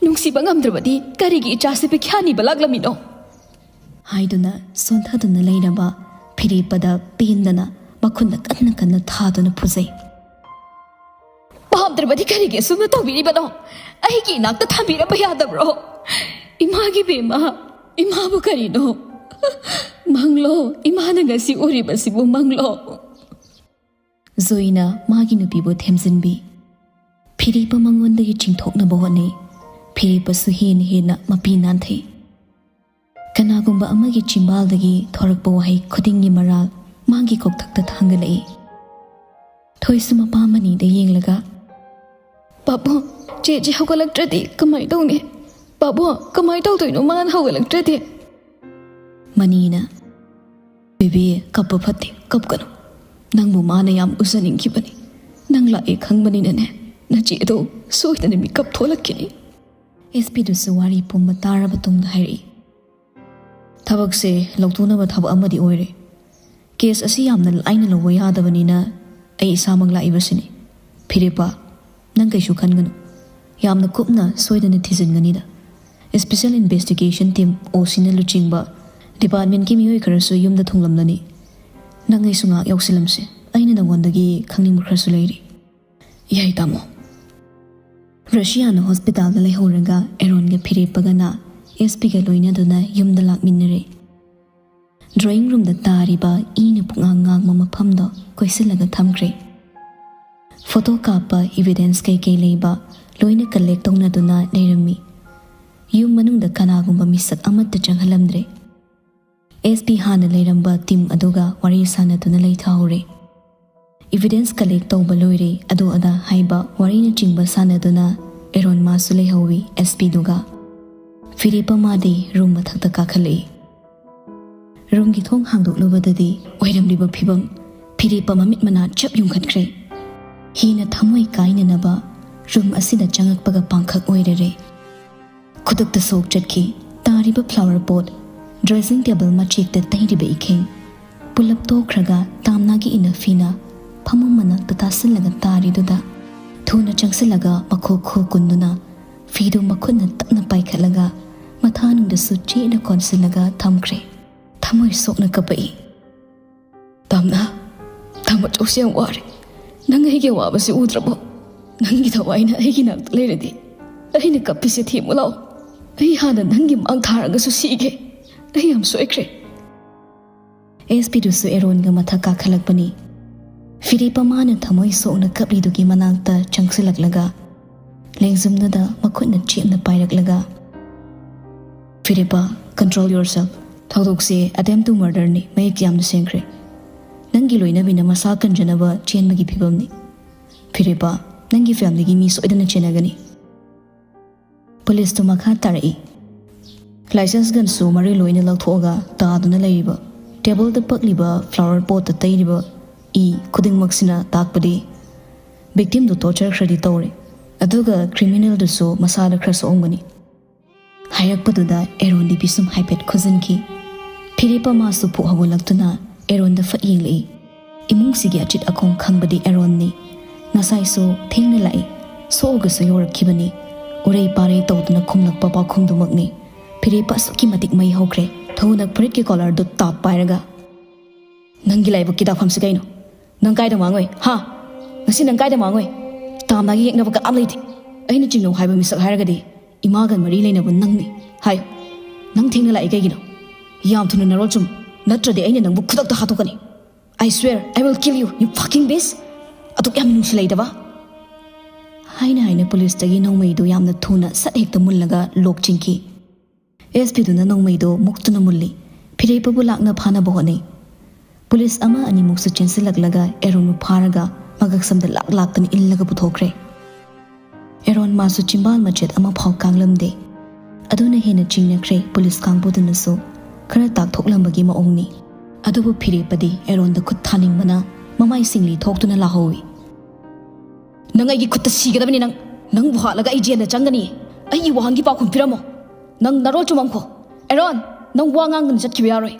ꯅꯨꯡꯁꯤꯕ ꯉꯝꯗ꯭ꯔꯕꯗꯤ ꯀꯔꯤꯒꯤ ꯏꯆꯥꯁꯦ ꯄꯤꯈ꯭ꯌꯥꯅꯤꯕ ꯂꯥꯛꯂꯝꯃꯤꯅꯣ?" ꯍꯥꯏꯗꯨꯅ ꯁꯣꯟꯊꯗꯨꯅ ꯂꯩꯔꯕ ꯐꯤꯔꯦꯞꯄꯗ ꯄꯦꯟꯗꯅ ꯃꯈꯨꯠꯅ ꯀꯟꯅ ꯀꯟꯅ ꯊꯥꯗꯨꯅ ꯐꯨꯖꯩ꯫ "ꯄꯥꯝꯗ꯭ꯔꯕꯗꯤ ꯀꯔꯤꯒꯤ ꯑꯁꯨꯝꯅ ꯇꯧꯕꯤꯔꯤꯕꯅꯣ? ꯑꯩꯒꯤ ꯏꯅꯥꯛꯇ ꯊꯝꯕꯤꯔꯝꯕ ꯌꯥꯗꯕ꯭ꯔꯣ? ꯏꯃꯥꯒꯤ ꯕꯦꯝꯃ, ꯏꯃꯥꯕꯨ ꯀꯔꯤꯅꯣ? ꯃꯪꯂꯣ, ꯏꯃꯥꯅ ꯉꯁꯤ ꯎꯔꯤꯕꯁꯤꯕꯨ ꯃꯪꯂꯣ?" ꯖꯣꯏꯅ ꯃꯥꯒꯤ ꯅꯨꯄꯤꯕꯨ ꯊꯦꯝꯖꯤꯟꯕꯤ꯫ ꯐꯤꯔꯦꯞꯄ ꯃꯉꯣꯟꯗꯒꯤ ꯆꯤꯡꯊꯣꯛꯅꯕ ꯍꯣꯠꯅꯩ꯫ ꯐꯤꯔꯦꯞꯄꯁꯨ ꯍꯦꯟꯅ ꯍꯦꯟꯅ ꯃꯄꯤ ꯅꯥꯟꯊꯩ꯫ ꯀꯅꯥꯒꯨꯝꯕ ꯑꯃꯒꯤ ꯆꯤꯝꯕꯥꯜꯗꯒꯤ ꯊꯣꯔꯛꯄ ꯋꯥꯍꯩ ꯈꯨꯗꯤꯡꯒꯤ ꯃꯔꯥꯜ ꯃꯥꯒꯤ ꯀꯣꯛꯊꯛꯇ ꯊꯥꯡꯒꯠꯂꯛꯏ꯫ ꯊꯣꯏꯁꯨ ꯃꯄꯥ ꯃꯅꯤꯗ ꯌꯦꯡꯂꯒ, "ꯄꯥꯕꯨꯡ, ꯆꯦꯆꯦ ꯍꯧꯒꯠꯂꯛꯇ꯭ꯔꯗꯤ ꯀꯃꯥꯏ ꯇꯧꯅꯤ? ꯄꯥꯕꯨꯡ, ꯀꯃꯥꯏ ꯇꯧꯗꯣꯏꯅꯣ ꯃꯥꯅ ꯍꯧꯒꯠꯂꯛꯇ꯭ꯔꯗꯤ?" ꯃꯅꯤꯅ, "ꯕꯦꯕꯤ, ꯀꯞꯄ ꯐꯠꯇꯦ, ꯀꯞꯀꯅꯨ꯫ ꯅꯪꯕꯨ ꯃꯥꯅ ꯌꯥꯝ ꯎꯖꯅꯤꯡꯈꯤꯕꯅꯤ꯫ ꯅꯪ ꯂꯥꯛꯑꯦ ꯈꯪꯕꯅꯤꯅꯅꯦ, ꯅꯆꯦꯗꯣ ꯁꯣꯏꯗꯅ ꯃꯤꯀꯞ ꯊꯣꯛꯂꯛꯈꯤꯅꯤ꯫" ꯑꯦꯁ ꯄꯤꯗꯨꯁꯨ ꯋꯥꯔꯤ ꯄꯨꯝꯕ ꯇꯥꯔꯕ ꯇꯨꯡꯗ ꯍꯥꯏꯔꯛꯏ, "ꯊꯕꯛꯁꯦ ꯂꯧꯊꯣꯛꯅꯕ ꯊꯕꯛ ꯑꯃꯗꯤ ꯑꯣꯏꯔꯦ꯫ ꯀꯦꯁ ꯑꯁꯤ ꯌꯥꯝꯅ ꯂꯥꯏꯅ ꯂꯧꯕ ꯌꯥꯗꯕꯅꯤꯅ ꯑꯩ ꯏꯁꯥꯃꯛ ꯂꯥꯛꯏꯕꯁꯤꯅꯤ꯫ ꯐꯤꯔꯦꯞꯄ, ꯅꯪ ꯀꯩꯁꯨ ꯈꯟꯒꯅꯨ꯫ ꯌꯥꯝꯅ ꯀꯨꯞꯅ ꯁꯣꯏꯗꯅ ꯊꯤꯖꯤꯟꯒꯅꯤꯗ꯫ ꯏꯁꯄꯤꯁꯦꯜ ꯏꯟꯚꯦꯁꯇꯤꯒꯦꯁꯟ ꯇꯤꯝ, ꯑꯣ ꯁꯤꯅ ꯂꯨꯆꯤꯡꯕ ꯗꯤꯄꯥꯔꯠꯃꯦꯟꯠꯀꯤ ꯃꯤꯑꯣꯏ ꯈꯔꯁꯨ ꯌꯨꯝꯗ ꯊꯨꯡꯂꯝꯂꯅꯤ꯫ ꯅꯪ ꯑꯩꯁꯨ ꯉꯥꯏꯍꯥꯛ ꯌꯥꯎꯁꯤꯜꯂꯝꯁꯤ꯫ ꯑꯩꯅ ꯅꯉꯣꯟꯗꯒꯤ ꯈꯪꯅꯤꯡꯕ ꯈꯔꯁꯨ ꯂꯩꯔꯤ꯫" "ꯌꯥꯏ, ꯇꯥꯃꯣ꯫" ꯔꯁꯤꯌꯥꯅ ꯍꯣꯁꯄꯤꯇꯥꯜꯗ ꯂꯩꯍꯧꯔꯒ ꯑꯦꯔꯣꯟꯒ ꯐꯤꯔꯦꯞꯄꯒꯅ ꯑꯦꯁ ꯄꯤꯒ ꯂꯣꯏꯅꯗꯨꯅ ꯌꯨꯝꯗ ꯂꯥꯛꯃꯤꯟꯅꯔꯦ꯫ ꯗ꯭ꯔꯣꯌꯤꯡ ꯔꯨꯝꯗ ꯇꯥꯔꯤꯕ ꯏꯅ ꯄꯨꯡꯉꯥꯡ ꯉꯥꯡꯕ ꯃꯐꯝꯗꯣ ꯀꯣꯏꯁꯤꯜꯂꯒ ꯊꯝꯈ꯭ꯔꯦ꯫ ꯐꯣꯇꯣ ꯀꯥꯞꯄ, ꯏꯚꯤꯗꯦꯟꯁ ꯀꯩꯀꯩ ꯂꯩꯕ ꯂꯣꯏꯅ ꯀꯂꯦꯛ ꯇꯧꯅꯗꯨꯅ ꯂꯩꯔꯝꯃꯤ꯫ ꯌꯨꯝ ꯃꯅꯨꯡꯗ ꯀꯅꯥꯒꯨꯝꯕ ꯃꯤꯁꯛ ꯑꯃꯠꯇ ꯆꯪꯍꯜꯂꯝꯗ꯭ꯔꯦ꯫ ꯑꯦꯁ ꯄꯤ ꯍꯥꯟꯅ ꯂꯩꯔꯝꯕ ꯇꯤꯝ ꯑꯗꯨꯒ ꯋꯥꯔꯤ ꯁꯥꯟꯅꯗꯨꯅ ꯂꯩꯊꯍꯧꯔꯦ꯫ ꯏꯚꯤꯗꯦꯟꯁ ꯀꯂꯦꯛ ꯇꯧꯕ ꯂꯣꯏꯔꯦ, ꯑꯗꯨ ꯑꯗꯥ ꯍꯥꯏꯕ ꯋꯥꯔꯤꯅꯆꯤꯡꯕ ꯁꯥꯟꯅꯗꯨꯅ ꯑꯦꯔꯣꯟ ꯃꯥꯁꯨ ꯂꯩꯍꯧꯋꯤ ꯑꯦꯁ ꯄꯤꯗꯨꯒ꯫ ꯐꯤꯔꯦꯞꯄ ꯃꯥꯗꯤ ꯔꯨꯝ ꯃꯊꯛꯇ ꯀꯥꯈꯠꯂꯛꯏ꯫ ꯔꯨꯝꯒꯤ ꯊꯣꯡ ꯍꯥꯡꯗꯣꯛꯂꯨꯕꯗꯗꯤ ꯑꯣꯏꯔꯝꯂꯤꯕ ꯐꯤꯕꯝ, ꯐꯤꯔꯦꯞꯄ ꯃꯃꯤꯠ ꯃꯅꯥ ꯆꯞ ꯌꯨꯡꯈꯠꯈ꯭ꯔꯦ꯫ ꯍꯦꯟꯅ ꯊꯃꯣꯏ ꯀꯥꯏꯅꯅꯕ ꯔꯨꯝ ꯑꯁꯤꯗ ꯆꯪꯉꯛꯄꯒ ꯄꯥꯡꯈꯛ ꯑꯣꯏꯔꯔꯦ꯫ ꯈꯨꯗꯛꯇ ꯁꯣꯛ ꯆꯠꯈꯤ꯫ ꯇꯥꯔꯤꯕ ꯐ꯭ꯂꯥꯋꯔ ꯄꯣꯠ, ꯗ꯭ꯔꯦꯁꯤꯡ ꯇꯦꯕꯜ ꯃꯆꯦꯛꯇ ꯇꯩꯔꯤꯕ ꯏꯈꯤꯡ, ꯄꯨꯂꯞ ꯇꯣꯛꯈ꯭ꯔꯒ ꯇꯥꯝꯅꯥꯒꯤ ꯏꯅꯐꯤꯅ ꯐꯃꯨꯡ ꯃꯅꯥꯛꯇ ꯇꯥꯁꯤꯜꯂꯒ ꯇꯥꯔꯤꯗꯨꯗ ꯊꯨꯅ ꯆꯪꯁꯤꯜꯂꯒ ꯃꯈꯣꯛ ꯈꯨ ꯀꯨꯟꯗꯨꯅ ꯐꯤꯗꯨ ꯃꯈꯨꯠꯅ ꯇꯞꯅ ꯄꯥꯏꯈꯠꯂꯒ ꯃꯊꯥꯅꯨꯡꯗꯁꯨ ꯆꯦꯠꯅ ꯀꯣꯟꯁꯤꯜꯂꯒ ꯊꯝꯈ꯭ꯔꯦ꯫ ꯊꯃꯣꯏ ꯁꯣꯛꯅ ꯀꯞꯄꯛꯏ꯫ "ꯇꯥꯝꯅꯥ, ꯇꯥꯃꯣꯆꯧꯁꯦ ꯌꯥꯝ ꯋꯥꯔꯦ꯫ ꯅꯪ ꯑꯩꯒꯤ ꯑꯋꯥꯕꯁꯤ ꯎꯗ꯭ꯔꯕꯣ? ꯅꯪꯒꯤ ꯊꯋꯥꯏꯅ ꯑꯩꯒꯤ ꯅꯥꯛꯇ ꯂꯩꯔꯗꯤ ꯑꯩꯅ ꯀꯞꯄꯤꯁꯦ ꯊꯦꯝꯃꯨ ꯂꯥꯛꯑꯣ꯫ ꯑꯩ ꯍꯥꯟꯅ ꯅꯪꯒꯤ ꯃꯥꯡ ꯊꯥꯔꯒꯁꯨ ꯁꯤꯒꯦ꯫ ꯑꯩ ꯌꯥꯝ ꯁꯣꯏꯈ꯭ꯔꯦ"꯫ ꯑꯦꯁ ꯄꯤꯗꯨꯁꯨ ꯑꯦꯔꯣꯟꯒ ꯃꯊꯛ ꯀꯥꯈꯠꯂꯛꯄꯅꯤ꯫ ꯐꯤꯔꯦꯞꯄ ꯃꯥꯅ ꯊꯃꯣꯏ ꯁꯣꯛꯅ ꯀꯞꯂꯤꯗꯨꯒꯤ ꯃꯅꯥꯛꯇ ꯆꯪꯁꯤꯜꯂꯛꯂꯒ ꯂꯦꯡꯖꯨꯝꯗꯨꯗ ꯃꯈꯨꯠꯅ ꯆꯦꯞꯅ ꯄꯥꯏꯔꯛꯂꯒ, "ꯐꯤꯔꯦꯞꯄ, control yourself꯫ ꯊꯧꯗꯣꯛꯁꯦ attempt to murderꯅꯤ, ꯃꯌꯦꯛ ꯌꯥꯝꯅ ꯁꯦꯡꯈ꯭ꯔꯦ꯫ ꯅꯪꯒꯤ ꯂꯣꯏꯅꯕꯤꯅ ꯃꯁꯥ ꯀꯟꯖꯅꯕ ꯆꯦꯟꯕꯒꯤ ꯐꯤꯕꯝꯅꯤ꯫ ꯐꯤꯔꯦꯞꯄ, ꯅꯪꯒꯤ familyꯒꯤ ꯃꯤ ꯁꯣꯏꯗꯅ ꯆꯦꯟꯅꯒꯅꯤ"꯫ ꯄꯨꯂꯤꯁꯇꯨ ꯃꯈꯥ ꯇꯥꯔꯛꯏ꯫ Licence gunꯁꯨ ꯃꯔꯤ ꯂꯣꯏꯅ ꯂꯧꯊꯣꯛꯑꯒ ꯇꯥꯗꯨꯅ ꯂꯩꯔꯤꯕ, ꯇꯦꯕꯜꯗ ꯄꯛꯂꯤꯕ, flower potꯇ ꯇꯩꯔꯤꯕ ꯏ ꯈꯨꯗꯤꯡꯃꯛꯁꯤꯅ ꯇꯥꯛꯄꯗꯤ victimꯗꯨ torture ꯈꯔꯗꯤ ꯇꯧꯔꯦ꯫ ꯑꯗꯨꯒ criminalꯗꯨꯁꯨ ꯃꯁꯥꯗ ꯈꯔ ꯁꯣꯛꯑꯝꯒꯅꯤ꯫ ꯍꯥꯏꯔꯛꯄꯗꯨꯗ ꯑꯦꯔꯣꯟꯗꯤ ꯄꯤꯁꯨꯝ ꯍꯥꯏꯐꯦꯠ ꯈꯨꯖꯤꯟꯈꯤ꯫ ꯐꯤꯔꯦꯞꯄ ꯃꯥꯁꯨ ꯐꯨꯛ ꯍꯧꯒꯠꯂꯛꯇꯨꯅ ꯑꯦꯔꯣꯟꯗ ꯐꯠ ꯌꯦꯡꯂꯛꯏ꯫ ꯏꯃꯨꯡꯁꯤꯒꯤ ꯑꯆꯤꯠ ꯑꯈꯣꯝ ꯈꯪꯕꯗꯤ ꯑꯦꯔꯣꯟꯅꯤ꯫ ꯉꯁꯥꯏꯁꯨ ꯊꯦꯡꯅ ꯂꯥꯛꯏ, ꯁꯣꯛꯑꯒꯁꯨ ꯌꯧꯔꯛꯈꯤꯕꯅꯤ꯫ ꯎꯔꯩ ꯄꯥꯔꯩ ꯇꯧꯗꯨꯅ ꯈꯨꯝꯂꯛꯄ ꯄꯥꯎꯈꯨꯝꯗꯨꯃꯛꯅꯤ꯫ ꯐꯤꯔꯦꯞꯄ ꯑꯁꯨꯛꯀꯤ ꯃꯇꯤꯛ ꯃꯩ ꯍꯧꯈ꯭ꯔꯦ꯫ ꯊꯨꯅ ꯐꯨꯔꯤꯠꯀꯤ collarꯗꯨ ꯇꯥꯞ ꯄꯥꯏꯔꯒ, "ꯅꯪꯒꯤ ꯂꯥꯏꯕꯛꯀꯤ ꯗꯥꯛꯐꯝꯁꯤ ꯀꯩꯅꯣ? ꯅꯪ ꯀꯥꯏꯗ ꯃꯥꯡꯉꯨꯏ, ꯍꯥ? ꯉꯁꯤ ꯅꯪ ꯀꯥꯏꯗ ꯃꯥꯡꯉꯨꯏ? ꯇꯥꯝꯅꯥꯒꯤ ꯌꯦꯛꯅꯕ ꯀꯅꯥꯝ ꯂꯩꯇꯦ꯫ ꯑꯩꯅ ꯆꯤꯡꯅꯧ ꯍꯥꯏꯕ ꯃꯤꯁꯛ ꯍꯥꯏꯔꯒꯗꯤ ꯏꯃꯥꯒ ꯃꯔꯤ ꯂꯩꯅꯕ ꯅꯪꯅꯤ꯫ ꯍꯥꯏꯌꯨ, ꯅꯪ ꯊꯦꯡꯅ ꯂꯥꯛꯏ ꯀꯩꯒꯤꯅꯣ? ꯌꯥꯝ ꯊꯨꯅ ꯅꯔꯣꯜ ꯆꯨꯝꯃꯨ, ꯅꯠꯇ꯭ꯔꯗꯤ ꯑꯩꯅ ꯅꯪꯕꯨ ꯈꯨꯗꯛꯇ ꯍꯥꯠꯇꯣꯛꯀꯅꯤ꯫ I swear, I will kill you, you fucking beast! ꯑꯗꯨꯛ ꯌꯥꯝꯅ ꯅꯨꯡꯁꯤ ꯂꯩꯇꯕ!" ꯍꯥꯏꯅ ꯍꯥꯏꯅ ꯄꯨꯂꯤꯁꯇꯒꯤ ꯅꯣꯡꯃꯩꯗꯨ ꯌꯥꯝꯅ ꯊꯨꯅ ꯁꯠ ꯍꯦꯛꯇ ꯃꯨꯜꯂꯒ ꯂꯣꯛ ꯆꯤꯡꯈꯤ꯫ ꯑꯦꯁ ꯄꯤꯗꯨꯅ ꯅꯣꯡꯃꯩꯗꯨ ꯃꯨꯛꯇꯨꯅ ꯃꯨꯜꯂꯤ꯫ ꯐꯤꯔꯦꯞꯄꯕꯨ ꯂꯥꯛꯅ ꯐꯥꯅꯕ ꯍꯣꯠꯅꯩ꯫ ꯄꯨꯂꯤꯁ ꯑꯃ ꯑꯅꯤꯃꯨꯛꯁꯨ ꯆꯦꯟꯁꯤꯜꯂꯛꯂꯒ ꯑꯦꯔꯣꯟꯕꯨ ꯐꯥꯔꯒ ꯃꯒꯛꯁꯝꯗ ꯂꯥꯛ ꯂꯥꯛꯇꯅ ꯏꯜꯂꯒ ꯄꯨꯊꯣꯛꯈ꯭ꯔꯦ꯫ ꯑꯦꯔꯣꯟ ꯃꯥꯁꯨ ꯆꯤꯝꯕꯥꯜ ꯃꯆꯦꯠ ꯑꯃꯐꯥꯎ ꯀꯥꯡꯂꯝꯗꯦ꯫ ꯑꯗꯨꯅ ꯍꯦꯟꯅ ꯆꯤꯡꯅꯈ꯭ꯔꯦ꯫ ꯄꯨꯂꯤꯁ ꯀꯥꯡꯕꯨꯗꯨꯅꯁꯨ ꯈꯔ ꯇꯥꯛꯊꯣꯛꯂꯝꯕꯒꯤ ꯃꯑꯣꯡꯅꯤ꯫ ꯑꯗꯨꯕꯨ ꯐꯤꯔꯦꯞꯄꯗꯤ ꯑꯦꯔꯣꯟꯗ ꯈꯨꯠ ꯊꯥꯅꯤꯡꯕꯅ ꯃꯃꯥꯏ ꯁꯤꯡꯂꯤ ꯊꯣꯛꯇꯨꯅ ꯂꯥꯍꯧꯏ꯫ ꯅꯪ ꯑꯩꯒꯤ ꯈꯨꯠꯇ ꯁꯤꯒꯗꯕꯅꯤ꯫ ꯅꯪ, ꯅꯪꯕꯨ ꯍꯥꯠꯂꯒ ꯑꯩ ꯖꯦꯜꯗ ꯆꯪꯒꯅꯤ꯫ ꯑꯩꯒꯤ ꯋꯥꯍꯪꯒꯤ ꯄꯥꯎꯈꯨꯝ ꯄꯤꯔꯝꯃꯣ꯫ ꯅꯪ ꯅꯔꯣꯜ ꯆꯨꯝꯃꯝꯈꯣ꯫ ꯑꯦꯔꯣꯟ, ꯅꯪ ꯋꯥ ꯉꯥꯡꯗꯅ ꯆꯠꯈꯤꯕ ꯌꯥꯔꯣꯏ꯫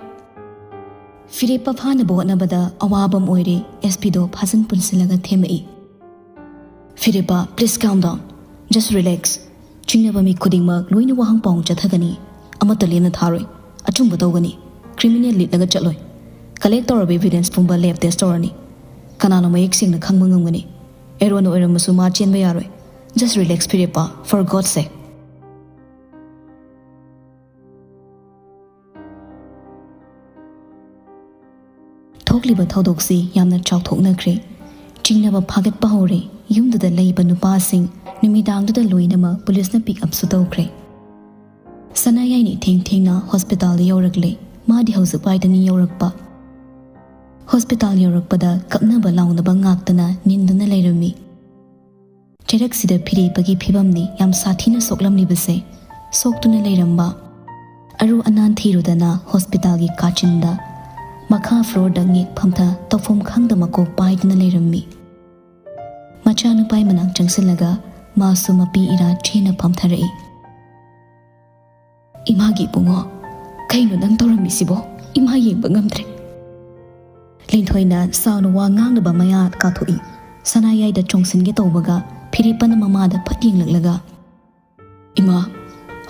ꯐꯤꯔꯦꯞꯄ ꯐꯥꯅꯕ ꯍꯣꯠꯅꯕꯗ ꯑꯋꯥꯕ ꯑꯃ ꯑꯣꯏꯔꯦ꯫ ꯑꯦꯁ ꯄꯤꯗꯣ ꯐꯥꯖꯤꯟ ꯄꯨꯟꯁꯤꯜꯂꯒ ꯊꯦꯝꯃꯛꯏ꯫ "ꯐꯤꯔꯦꯞꯄ, please calm down. Just relax. ꯆꯤꯡꯅꯕ ꯃꯤ ꯈꯨꯗꯤꯡꯃꯛ ꯂꯣꯏꯅ ꯋꯥꯍꯪ ꯄꯥꯎ ꯆꯠꯊꯒꯅꯤ꯫ ꯑꯃꯠꯇ ꯂꯦꯝꯅ ꯊꯥꯔꯣꯏ꯫ ꯑꯆꯨꯝꯕ ꯇꯧꯒꯅꯤ꯫ ꯀ꯭ꯔꯤꯃꯤꯅꯦꯜ ꯂꯤꯠꯂꯒ ꯆꯠꯂꯣꯏ꯫ ꯀꯂꯦꯛ ꯇꯧꯔꯕ ꯏꯚꯤꯗꯦꯟꯁ ꯄꯨꯝꯕ ꯂꯦꯕ ꯇꯦꯁ ꯇꯧꯔꯅꯤ꯫ ꯀꯅꯥꯅꯣ ꯃꯌꯦꯛ ꯁꯦꯡꯅ ꯈꯪꯕ ꯉꯝꯒꯅꯤ? ꯑꯦꯔꯣꯟ ꯑꯣꯏꯔꯝꯃꯁꯨ ꯃꯥ ꯆꯦꯟꯕ ꯌꯥꯔꯣꯏ꯫ Just relax, ꯐꯤꯔꯦꯞꯄ, for God's sake." ꯊꯣꯛꯂꯤꯕ ꯊꯧꯗꯣꯛꯁꯤ ꯌꯥꯝꯅ ꯆꯥꯎꯊꯣꯛꯅꯈ꯭ꯔꯦ꯫ ꯆꯤꯡꯅꯕ ꯐꯥꯒꯠꯄ ꯍꯧꯔꯦ꯫ ꯌꯨꯝꯗꯨꯗ ꯂꯩꯕ ꯅꯨꯄꯥꯁꯤꯡ ꯅꯨꯃꯤꯗꯥꯡꯗꯨꯗ ꯂꯣꯏꯅꯃꯛ ꯄꯨꯂꯤꯁꯅ ꯄꯤꯛ ꯑꯞꯁꯨ ꯇꯧꯈ꯭ꯔꯦ꯫ ꯁꯅꯥꯌꯥꯏꯅꯤ ꯊꯦꯡ ꯊꯦꯡꯅ ꯍꯣꯁꯄꯤꯇꯥꯜꯗ ꯌꯧꯔꯛꯂꯦ꯫ ꯃꯥꯗꯤ ꯍꯧꯖꯤꯛ ꯋꯥꯏꯗꯅꯤ ꯌꯧꯔꯛꯄ꯫ ꯍꯣꯁꯄꯤꯇꯥꯜ ꯌꯧꯔꯛꯄꯗ ꯀꯞꯅꯕ ꯂꯥꯎꯅꯕ ꯉꯥꯛꯇꯅ ꯅꯤꯟꯗꯨꯅ ꯂꯩꯔꯝꯃꯤ꯫ ꯆꯩꯔꯛꯁꯤꯗ ꯐꯤꯔꯦꯞꯄꯒꯤ ꯐꯤꯕꯝꯅꯤ ꯌꯥꯝ ꯁꯥꯊꯤꯅ ꯁꯣꯛꯂꯝꯂꯤꯕꯁꯦ꯫ ꯁꯣꯛꯇꯨꯅ ꯂꯩꯔꯝꯕ꯫ ꯑꯔꯨ ꯑꯅꯥꯟ ꯊꯤꯔꯨꯗꯅ ꯍꯣꯁꯄꯤꯇꯥꯜꯒꯤ ꯀꯥꯆꯤꯟꯗ ꯃꯈꯥ ꯐ꯭ꯂꯣꯔꯗ ꯉꯦꯛ ꯐꯝꯊ ꯇꯧꯐꯝ ꯈꯪꯗ ꯃꯀꯣꯛ ꯄꯥꯏꯗꯨꯅ ꯂꯩꯔꯝꯃꯤ꯫ ꯃꯆꯥꯅꯨꯄꯥꯒꯤ ꯃꯅꯥꯛ ꯆꯪꯁꯤꯜꯂꯒ ꯃꯥꯁꯨ ꯃꯄꯤ ꯏꯔꯥ ꯆꯦꯟꯅ ꯐꯝꯊꯔꯛꯏ꯫ "ꯏꯃꯥꯒꯤ ꯏꯕꯨꯡꯉꯣ, ꯀꯩꯅꯣ ꯅꯪ ꯇꯧꯔꯝꯃꯤꯁꯤꯕꯣ? ꯏꯃꯥ ꯌꯦꯡꯕ ꯉꯝꯗ꯭ꯔꯦ꯫" ꯂꯤꯟꯊꯣꯏꯅ ꯁꯥꯎꯅ ꯋꯥ ꯉꯥꯡꯅꯕ ꯃꯌꯥ ꯀꯥꯊꯣꯛꯏ꯫ ꯁꯅꯥꯌꯥꯏꯗ ꯆꯣꯡꯁꯤꯟꯒꯦ ꯇꯧꯕꯒ ꯐꯤꯔꯦꯞꯄꯅ ꯃꯃꯥꯗ ꯐꯠ ꯌꯦꯡꯂꯛꯂꯒ, "ꯏꯃꯥ,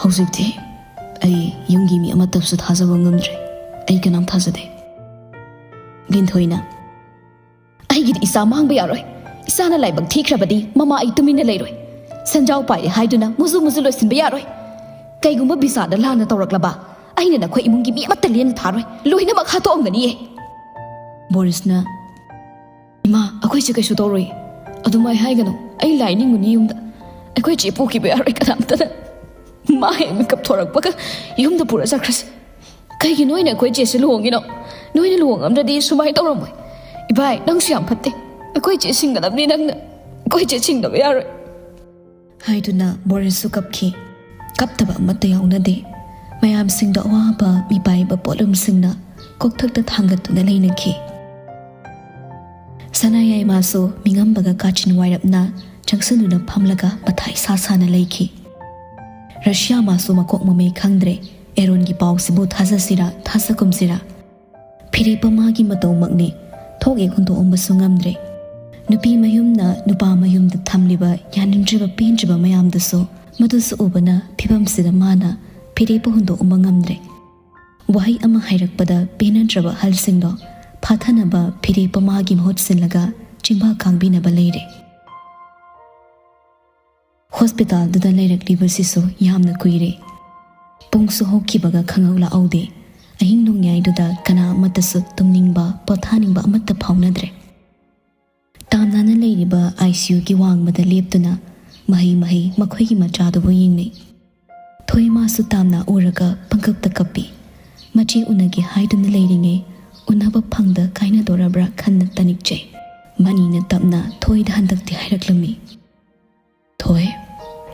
ꯍꯧꯖꯤꯛꯇꯤ ꯑꯩ ꯌꯨꯝꯒꯤ ꯃꯤ ꯑꯃꯠꯇꯕꯨꯁꯨ ꯊꯥꯖꯕ ꯉꯝꯗ꯭ꯔꯦ꯫ ꯑꯩ ꯀꯅꯥꯝ ꯊꯥꯖꯗꯦ꯫" ꯂꯤꯟꯊꯣꯏꯅ, "ꯑꯩꯒꯤꯗꯤ ꯏꯆꯥ ꯃꯥꯡꯕ ꯌꯥꯔꯣꯏ꯫ ꯏꯆꯥꯅ ꯂꯥꯏꯕꯛ ꯊꯤꯈ꯭ꯔꯕꯗꯤ ꯃꯃꯥ ꯑꯩ ꯇꯨꯃꯤꯟꯅ ꯂꯩꯔꯣꯏ꯫ ꯁꯦꯟꯖꯥꯎ ꯄꯥꯏꯔꯦ ꯍꯥꯏꯗꯨꯅ ꯃꯨꯖꯨ ꯃꯨꯖꯨ ꯂꯣꯏꯁꯤꯟꯕ ꯌꯥꯔꯣꯏ꯫ ꯀꯩꯒꯨꯝꯕ ꯕꯤꯖꯥꯗ ꯂꯥꯟꯅ ꯇꯧꯔꯛꯂꯕ, ꯑꯩꯅ ꯅꯈꯣꯏ ꯏꯃꯨꯡꯒꯤ ꯃꯤ ꯑꯃꯠꯇ ꯂꯦꯝꯅ ꯊꯥꯔꯣꯏ꯫ ꯂꯣꯏꯅꯃꯛ ꯍꯥꯠꯇꯣꯛꯑꯝꯒꯅꯤꯌꯦ꯫" ꯕꯣꯔꯤꯁꯅ, "ꯏꯃꯥ, ꯑꯩꯈꯣꯏꯁꯦ ꯀꯩꯁꯨ ꯇꯧꯔꯣꯏ꯫ ꯑꯗꯨꯃꯥꯏ ꯍꯥꯏꯒꯅꯨ꯫ ꯑꯩ ꯂꯥꯏ ꯅꯤꯡꯉꯨꯅꯤ ꯌꯨꯝꯗ꯫ ꯑꯩꯈꯣꯏ ꯆꯦ ꯄꯨꯈꯤꯕ ꯌꯥꯔꯣꯏ ꯀꯅꯥꯝꯇꯅ꯫ ꯃꯥ ꯍꯦꯛ ꯃꯤꯀꯞ ꯊꯣꯔꯛꯄꯒ ꯌꯨꯝꯗ ꯄꯨꯔ ꯆꯠꯈ꯭ꯔꯁꯤ꯫ ꯀꯩꯒꯤ ꯅꯣꯏꯅ ꯑꯩꯈꯣꯏ ꯆꯦꯁꯦ ꯂꯨꯍꯣꯡꯉꯤꯅꯣ? ꯅꯣꯏꯅ ꯂꯨꯍꯣꯡꯉꯝꯗ꯭ꯔꯗꯤ ꯁꯨꯃꯥꯏꯅ ꯇꯧꯔꯝꯃꯣꯏ꯫ ꯏꯚꯥꯏ, ꯅꯪꯁꯨ ꯌꯥꯝ ꯐꯠꯇꯦ꯫ ꯑꯩꯈꯣꯏ ꯆꯦ ꯁꯤꯡꯒꯗꯕꯅꯤ ꯅꯪꯅ꯫ ꯑꯩꯈꯣꯏ ꯆꯦ ꯁꯤꯡꯗꯕ ꯌꯥꯔꯣꯏ꯫" ꯍꯥꯏꯗꯨꯅ ꯕꯣꯔꯤꯁꯁꯨ ꯀꯞꯈꯤ꯫ ꯀꯞꯇꯕ ꯑꯃꯠꯇ ꯌꯥꯎꯅꯗꯦ꯫ ꯃꯌꯥꯝꯁꯤꯡꯗ ꯑꯋꯥꯕ ꯃꯤꯄꯥꯏꯕ ꯄꯣꯠꯂꯨꯝꯁꯤꯡꯅ ꯀꯣꯛꯊꯛꯇ ꯊꯥꯡꯒꯠꯇꯨꯅ ꯂꯩꯅꯈꯤ꯫ ꯁꯅꯥꯌꯥꯏꯃꯥꯁꯨ ꯃꯤꯉꯝꯕꯒ ꯀꯥꯆꯤꯟ ꯋꯥꯏꯔꯞꯅ ꯆꯪꯁꯤꯜꯂꯨꯅ ꯐꯝꯂꯒ ꯃꯊꯥ ꯏꯁꯥ ꯁꯥꯅ ꯂꯩꯈꯤ꯫ ꯔꯁꯤꯌꯥꯃꯥꯁꯨ ꯃꯀꯣꯛ ꯃꯃꯩ ꯈꯪꯗ꯭ꯔꯦ꯫ ꯑꯦꯔꯣꯟꯒꯤ ꯄꯥꯎꯁꯤꯕꯨ ꯊꯥꯖꯁꯤꯔꯥ ꯊꯥꯖꯒꯨꯝꯁꯤꯔꯥ? ꯐꯤꯔꯦꯞꯄ ꯃꯥꯒꯤ ꯃꯇꯧꯃꯛꯅꯤ꯫ ꯊꯣꯛ ꯍꯦꯛ ꯍꯨꯟꯗꯣꯛꯑꯝꯕꯁꯨ ꯉꯝꯗ꯭ꯔꯦ꯫ ꯅꯨꯄꯤ ꯃꯌꯨꯝꯅ ꯅꯨꯄꯥ ꯃꯌꯨꯝꯗ ꯊꯝꯂꯤꯕ ꯌꯥꯅꯤꯡꯗ꯭ꯔꯤꯕ ꯄꯦꯟꯗ꯭ꯔꯤꯕ ꯃꯌꯥꯝꯗꯨꯁꯨ, ꯃꯗꯨꯁꯨ ꯎꯕꯅ ꯐꯤꯕꯝꯁꯤꯗ ꯃꯥꯅ ꯐꯤꯔꯦꯞꯄ ꯍꯨꯟꯗꯣꯛꯑꯝꯕ ꯉꯝꯗ꯭ꯔꯦ꯫ ꯋꯥꯍꯩ ꯑꯃ ꯍꯥꯏꯔꯛꯄꯗ ꯄꯦꯟꯅꯗ꯭ꯔꯕ ꯑꯍꯜꯁꯤꯡꯗꯣ ꯐꯥꯊꯅꯕ ꯐꯤꯔꯦꯞꯄ ꯃꯥꯒꯤ ꯃꯍꯨꯠ ꯁꯤꯜꯂꯒ ꯆꯤꯟꯕꯥ ꯀꯥꯡꯕꯤꯅꯕ ꯂꯩꯔꯦ꯫ ꯍꯣꯁꯄꯤꯇꯥꯜꯗꯨꯗ ꯂꯩꯔꯛꯂꯤꯕꯁꯤꯁꯨ ꯌꯥꯝꯅ ꯀꯨꯏꯔꯦ꯫ ꯄꯨꯡꯁꯨ ꯍꯧꯈꯤꯕꯒ ꯈꯪꯍꯧ ꯂꯥꯛꯍꯧꯗꯦ꯫ ꯑꯍꯤꯡ ꯅꯣꯡꯌꯥꯏꯗꯨꯗ ꯀꯅꯥ ꯑꯃꯠꯇꯁꯨ ꯇꯨꯝꯅꯤꯡꯕ, ꯄꯣꯊꯥꯅꯤꯡꯕ ꯑꯃꯠꯇ ꯐꯥꯎꯅꯗ꯭ꯔꯦ꯫ ꯇꯥꯝꯅꯥꯅ ꯂꯩꯔꯤꯕ ꯑꯥꯏ ꯁꯤ ꯌꯨꯒꯤ ꯋꯥꯡꯃꯗ ꯂꯦꯞꯇꯨꯅ ꯃꯍꯩ ꯃꯍꯩ ꯃꯈꯣꯏꯒꯤ ꯃꯆꯥꯗꯨꯕꯨ ꯌꯦꯡꯅꯩ꯫ ꯊꯣꯏ ꯃꯥꯁꯨ ꯇꯥꯝꯅꯥ ꯎꯔꯒ ꯄꯪꯀꯞꯇ ꯀꯞꯄꯤ꯫ ꯃꯆꯦ ꯎꯅꯒꯦ ꯍꯥꯏꯗꯨꯅ ꯂꯩꯔꯤꯉꯩ ꯎꯅꯕ ꯐꯪꯗ ꯀꯥꯏꯅꯗꯣꯔꯕ꯭ꯔꯥ ꯈꯟꯅ ꯇꯅꯤꯛꯆꯩ꯫ ꯃꯅꯤꯅ ꯇꯞꯅ ꯊꯣꯏꯗ ꯍꯟꯗꯛꯇꯤ ꯍꯥꯏꯔꯛꯂꯝꯃꯤ꯫ ꯊꯣꯏ,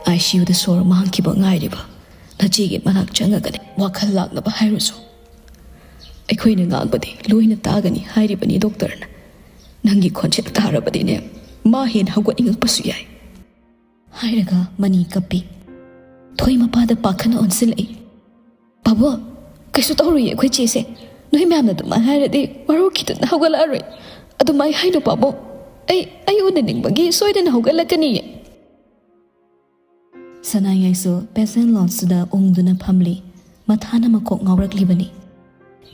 ꯑꯥꯏ ꯁꯤ ꯌꯨꯗ ꯁꯣꯔ ꯃꯥꯡꯈꯤꯕ ꯉꯥꯏꯔꯤꯕ ꯅꯆꯦꯒꯤ ꯃꯅꯥꯛ ꯆꯪꯉꯒꯅꯦ ꯋꯥꯈꯜ ꯂꯥꯛꯅꯕ ꯍꯥꯏꯔꯨꯁꯨ꯫ ꯑꯩꯈꯣꯏꯅ ꯉꯥꯡꯕꯗꯤ ꯂꯣꯏꯅ ꯇꯥꯒꯅꯤ ꯍꯥꯏꯔꯤꯕꯅꯤ ꯗꯣꯛꯇꯔꯅ꯫ ꯅꯪꯒꯤ ꯈꯣꯟꯖꯦꯜ ꯇꯥꯔꯕꯗꯤꯅꯦ ꯃꯥ ꯍꯦꯟꯅ ꯍꯧꯒꯠꯅꯤꯡꯉꯛꯄꯁꯨ ꯌꯥꯏ꯫ ꯍꯥꯏꯔꯒ ꯃꯅꯤ ꯀꯞꯄꯤ꯫ ꯊꯣꯏ ꯃꯄꯥꯗ ꯄꯥꯈꯠꯅ ꯑꯣꯟꯁꯤꯜꯂꯛꯏ꯫ "ꯄꯥꯕꯨꯡ, ꯀꯩꯁꯨ ꯇꯧꯔꯣꯏꯌꯦ ꯑꯩꯈꯣꯏ ꯆꯦꯁꯦ꯫ ꯅꯣꯏ ꯃꯌꯥꯝꯅ ꯑꯗꯨꯃꯥꯏꯅ ꯍꯥꯏꯔꯗꯤ ꯋꯥꯔꯧꯈꯤꯗꯅ ꯍꯧꯒꯠꯂꯛꯑꯔꯣꯏ꯫ ꯑꯗꯨꯃꯥꯏꯅ ꯍꯥꯏꯅꯨ ꯄꯥꯕꯨꯡ꯫ ꯑꯩ, ꯑꯩ ꯎꯅꯅꯤꯡꯕꯒꯤ ꯁꯣꯏꯗꯅ ꯍꯧꯒꯠꯂꯛꯀꯅꯤꯌꯦ꯫" ꯁꯅꯥꯌꯥꯏꯁꯨ ꯄꯦꯁꯦꯟ ꯂꯣꯟꯁꯇꯨꯗ ꯎꯪꯗꯨꯅ ꯐꯝꯂꯤ꯫ ꯃꯊꯥꯅ ꯃꯀꯣꯛ ꯉꯥꯎꯔꯛꯂꯤꯕꯅꯤ꯫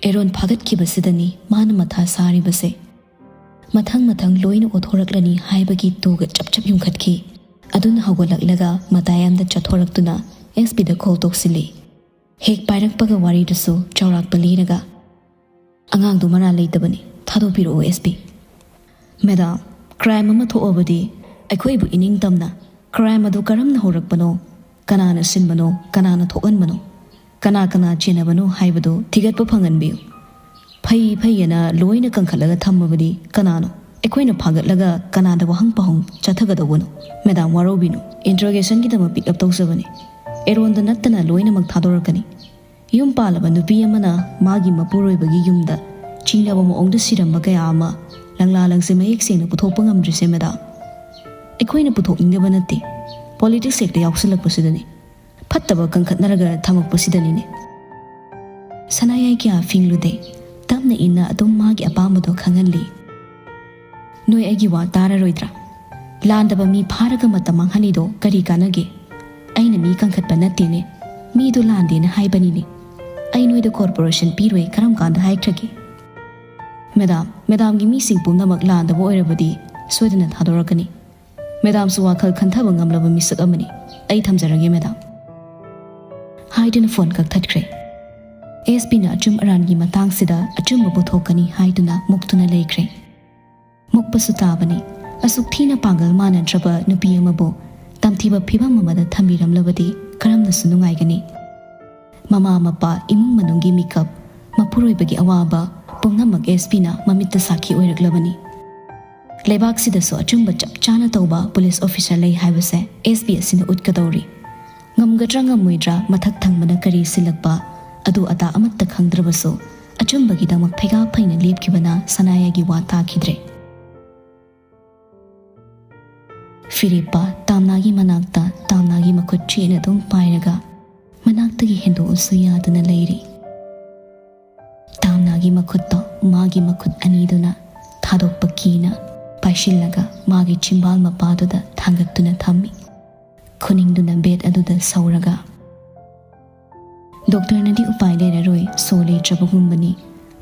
ꯑꯦꯔꯣꯟ ꯐꯥꯒꯠꯈꯤꯕꯁꯤꯗꯅꯤ ꯃꯥꯅ ꯃꯊꯥ ꯁꯥꯔꯤꯕꯁꯦ꯫ ꯃꯊꯪ ꯃꯊꯪ ꯂꯣꯏꯅ ꯑꯣꯊꯣꯔꯛꯂꯅꯤ ꯍꯥꯏꯕꯒꯤ ꯇꯨꯒ ꯆꯞ ꯆꯞ ꯌꯨꯡꯈꯠꯈꯤ꯫ ꯑꯗꯨꯅ ꯍꯧꯒꯠꯂꯛꯂꯒ ꯃꯇꯥꯏ ꯑꯃꯗ ꯆꯠꯊꯣꯔꯛꯇꯨꯅ ꯑꯦꯁ ꯄꯤꯗ ꯀꯣꯜ ꯇꯧꯁꯤꯜꯂꯤ꯫ ꯍꯦꯛ ꯄꯥꯏꯔꯛꯄꯒ ꯋꯥꯔꯤꯗꯨꯁꯨ ꯆꯥꯎꯔꯥꯛꯄ ꯂꯤꯔꯒ, "ꯑꯉꯥꯡꯗꯨ ꯃꯔꯥꯜ ꯂꯩꯇꯕꯅꯤ, ꯊꯥꯗꯣꯛꯄꯤꯔꯛꯑꯣ ꯑꯦꯁ ꯄꯤ꯫" "ꯃꯦꯗꯥꯝ, ꯀ꯭ꯔꯥꯏꯝ ꯑꯃ ꯊꯣꯛꯑꯕꯗꯤ ꯑꯩꯈꯣꯏꯕꯨ ꯏꯅꯤꯡ ꯇꯝꯅ ꯀ꯭ꯔꯥꯏꯝ ꯑꯗꯨ ꯀꯔꯝꯅ ꯍꯧꯔꯛꯄꯅꯣ, ꯀꯅꯥꯅ ꯁꯤꯟꯕꯅꯣ, ꯀꯅꯥꯅ ꯊꯣꯛꯍꯟꯕꯅꯣ, ꯀꯅꯥ ꯀꯅꯥ ꯆꯦꯟꯅꯕꯅꯣ ꯍꯥꯏꯕꯗꯨ ꯊꯤꯒꯠꯄ ꯐꯪꯍꯟꯕꯤꯌꯨ꯫ ꯐꯩ ꯐꯩꯌꯦꯅ ꯂꯣꯏꯅ ꯀꯟꯈꯠꯂꯒ ꯊꯝꯃꯕꯗꯤ ꯀꯅꯥꯅꯣ? ꯑꯩꯈꯣꯏꯅ ꯐꯥꯒꯠꯂꯒ ꯀꯅꯥꯗ ꯋꯥꯍꯪ ꯄꯥꯎꯍꯪ ꯆꯠꯊꯒꯗꯧꯕꯅꯣ? ꯃꯦꯗꯥꯝ, ꯋꯥꯔꯧꯕꯤꯅꯨ, ꯏꯟꯇ꯭ꯔꯣꯒꯦꯁꯟꯒꯤꯗꯃꯛ ꯄꯤꯛ ꯑꯞ ꯇꯧꯖꯕꯅꯤ꯫ ꯑꯦꯔꯣꯟꯗ ꯅꯠꯇꯅ ꯂꯣꯏꯅꯃꯛ ꯊꯥꯗꯣꯔꯛꯀꯅꯤ꯫" ꯌꯨꯝ ꯄꯥꯜꯂꯕ ꯅꯨꯄꯤ ꯑꯃꯅ ꯃꯥꯒꯤ ꯃꯄꯨꯔꯣꯏꯕꯒꯤ ꯌꯨꯝꯗ ꯆꯤꯡꯅꯕ ꯃꯑꯣꯡꯗ ꯁꯤꯔꯝꯕ ꯀꯌꯥ ꯑꯃ ꯂꯪꯂꯥ ꯂꯪꯁꯦ ꯃꯌꯦꯛ ꯁꯦꯡꯅ ꯄꯨꯊꯣꯛꯄ ꯉꯝꯗ꯭ꯔꯤꯁꯦ, ꯃꯦꯗꯥꯝ? ꯑꯩꯈꯣꯏꯅ ꯄꯨꯊꯣꯛꯅꯤꯡꯗꯕ ꯅꯠꯇꯦ, ꯄꯣꯂꯤꯇꯤꯛꯁ ꯍꯦꯛꯇ ꯌꯥꯎꯁꯤꯜꯂꯛꯄꯁꯤꯗꯅꯤ, ꯐꯠꯇꯕ ꯀꯟꯈꯠꯅꯔꯒ ꯊꯝꯃꯛꯄꯁꯤꯗꯅꯤꯅꯦ꯫ ꯁꯅꯥꯌꯥꯏ ꯀꯌꯥ ꯐꯤꯡꯂꯨꯗꯦ, ꯇꯞꯅ ꯏꯟꯅ ꯑꯗꯨꯝ ꯃꯥꯒꯤ ꯑꯄꯥꯝꯕꯗꯣ ꯈꯪꯍꯜꯂꯤ꯫ ꯅꯣꯏ ꯑꯩꯒꯤ ꯋꯥ ꯇꯥꯔꯔꯣꯏꯗ꯭ꯔꯥ? ꯂꯥꯟꯗꯕ ꯃꯤ ꯐꯥꯔꯒ ꯃꯇꯝ ꯃꯥꯡꯍꯜꯂꯤꯗꯣ ꯀꯔꯤ ꯀꯥꯟꯅꯒꯦ? ꯑꯩꯅ ꯃꯤ ꯀꯟꯈꯠꯄ ꯅꯠꯇꯦꯅꯦ, ꯃꯤꯗꯣ ꯂꯥꯟꯗꯦꯅ ꯍꯥꯏꯕꯅꯤꯅꯦ꯫ ꯑꯩ ꯅꯣꯏꯗ ꯀꯣꯔꯄꯣꯔꯦꯁꯟ ꯄꯤꯔꯣꯏ ꯀꯔꯝ ꯀꯥꯟꯗ ꯍꯥꯏꯈ꯭ꯔꯒꯦ? ꯃꯦꯗꯥꯝ, ꯃꯦꯗꯥꯝꯒꯤ ꯃꯤꯁꯤꯡ ꯄꯨꯝꯅꯃꯛ ꯂꯥꯟꯗꯕ ꯑꯣꯏꯔꯕꯗꯤ ꯁꯣꯏꯗꯅ ꯊꯥꯗꯣꯔꯛꯀꯅꯤ꯫ ꯃꯦꯗꯥꯝꯁꯨ ꯋꯥꯈꯜ ꯈꯟꯊꯕ ꯉꯝꯂꯕ ꯃꯤꯁꯛ ꯑꯃꯅꯤ꯫ ꯑꯩ ꯊꯝꯖꯔꯒꯦ, ꯃꯦꯗꯥꯝ꯫ ꯍꯥꯏꯗꯨꯅ ꯐꯣꯟ ꯀꯛꯊꯠꯈ꯭ꯔꯦ꯫ ꯑꯦꯁ ꯄꯤꯅ ꯑꯆꯨꯝ ꯑꯔꯥꯟꯒꯤ ꯃꯇꯥꯡꯁꯤꯗ ꯑꯆꯨꯝꯕ ꯄꯨꯊꯣꯛꯀꯅꯤ ꯍꯥꯏꯗꯨꯅ ꯃꯨꯛꯇꯨꯅ ꯂꯩꯈ꯭ꯔꯦ꯫ ꯃꯨꯛꯄꯁꯨ ꯇꯥꯕꯅꯤ꯫ ꯑꯁꯨꯛ ꯊꯤꯅ ꯄꯥꯡꯒꯜ ꯃꯥꯟꯅꯗ꯭ꯔꯕ ꯅꯨꯄꯤ ꯑꯃꯕꯨ ꯇꯝꯊꯤꯕ ꯐꯤꯕꯝ ꯑꯃꯗ ꯊꯝꯕꯤꯔꯝꯂꯕꯗꯤ ꯀꯔꯝꯅꯁꯨ ꯅꯨꯡꯉꯥꯏꯒꯅꯤ? ꯃꯃꯥ ꯃꯄꯥ, ꯏꯃꯨꯡ ꯃꯅꯨꯡꯒꯤ ꯃꯤꯀꯞ, ꯃꯄꯨꯔꯣꯏꯕꯒꯤ ꯑꯋꯥꯕ ꯄꯨꯝꯅꯃꯛ ꯑꯦꯁ ꯄꯤꯅ ꯃꯃꯤꯠꯇ ꯁꯥꯈꯤ ꯑꯣꯏꯔꯛꯂꯕꯅꯤ꯫ ꯂꯩꯕꯥꯛꯁꯤꯗꯁꯨ ꯑꯆꯨꯝꯕ ꯆꯞ ꯆꯥꯅ ꯇꯧꯕ ꯄꯨꯂꯤꯁ ꯑꯣꯐꯤꯁꯔ ꯂꯩ ꯍꯥꯏꯕꯁꯦ ꯑꯦꯁ ꯄꯤ ꯑꯁꯤꯅ ꯎꯠꯀꯗꯧꯔꯤ꯫ ꯉꯝꯒꯗ꯭ꯔꯥ ꯉꯝꯃꯣꯏꯗ꯭ꯔꯥ ꯃꯊꯛ ꯊꯪꯕꯅ ꯀꯔꯤ ꯁꯤꯜꯂꯛꯄ ꯑꯗꯨ ꯑꯗꯥ ꯑꯃꯠꯇ ꯈꯪꯗ꯭ꯔꯕꯁꯨ, ꯑꯆꯨꯝꯕꯒꯤꯗꯃꯛ ꯐꯩꯒꯥꯛ ꯐꯩꯅ ꯂꯦꯞꯈꯤꯕꯅ ꯁꯅꯥꯌꯥꯒꯤ ꯋꯥ ꯇꯥꯈꯤꯗ꯭ꯔꯦ꯫ ꯐꯤꯔꯦꯞꯄ ꯇꯥꯝꯅꯥꯒꯤ ꯃꯅꯥꯛꯇ ꯇꯥꯝꯅꯥꯒꯤ ꯃꯈꯨꯠ ꯆꯦꯠꯅ ꯑꯗꯨꯝ ꯄꯥꯏꯔꯒ ꯃꯅꯥꯛꯇꯒꯤ ꯍꯦꯟꯗꯣꯛꯎꯁꯨ ꯌꯥꯗꯅ ꯂꯩꯔꯤ꯫ ꯇꯥꯝꯅꯥꯒꯤ ꯃꯈꯨꯠꯇꯣ ꯃꯥꯒꯤ ꯃꯈꯨꯠ ꯑꯅꯤꯗꯨꯅ ꯊꯥꯗꯣꯛꯄ ꯀꯤꯅ ꯄꯥꯏꯁꯤꯜꯂꯒ ꯃꯥꯒꯤ ꯆꯤꯝꯕꯥꯜ ꯃꯄꯥꯗꯨꯗ ꯊꯥꯡꯒꯠꯇꯨꯅ ꯊꯝꯃꯤ꯫ ꯈꯨꯅꯤꯡꯗꯨꯅ ꯕꯦꯗ ꯑꯗꯨꯗ ꯁꯧꯔꯒ, "ꯗꯣꯛꯇꯔꯅꯗꯤ ꯎꯄꯥꯏ ꯂꯩꯔꯔꯣꯏ, ꯁꯣ ꯂꯩꯇ꯭ꯔꯕꯒꯨꯝꯕꯅꯤ,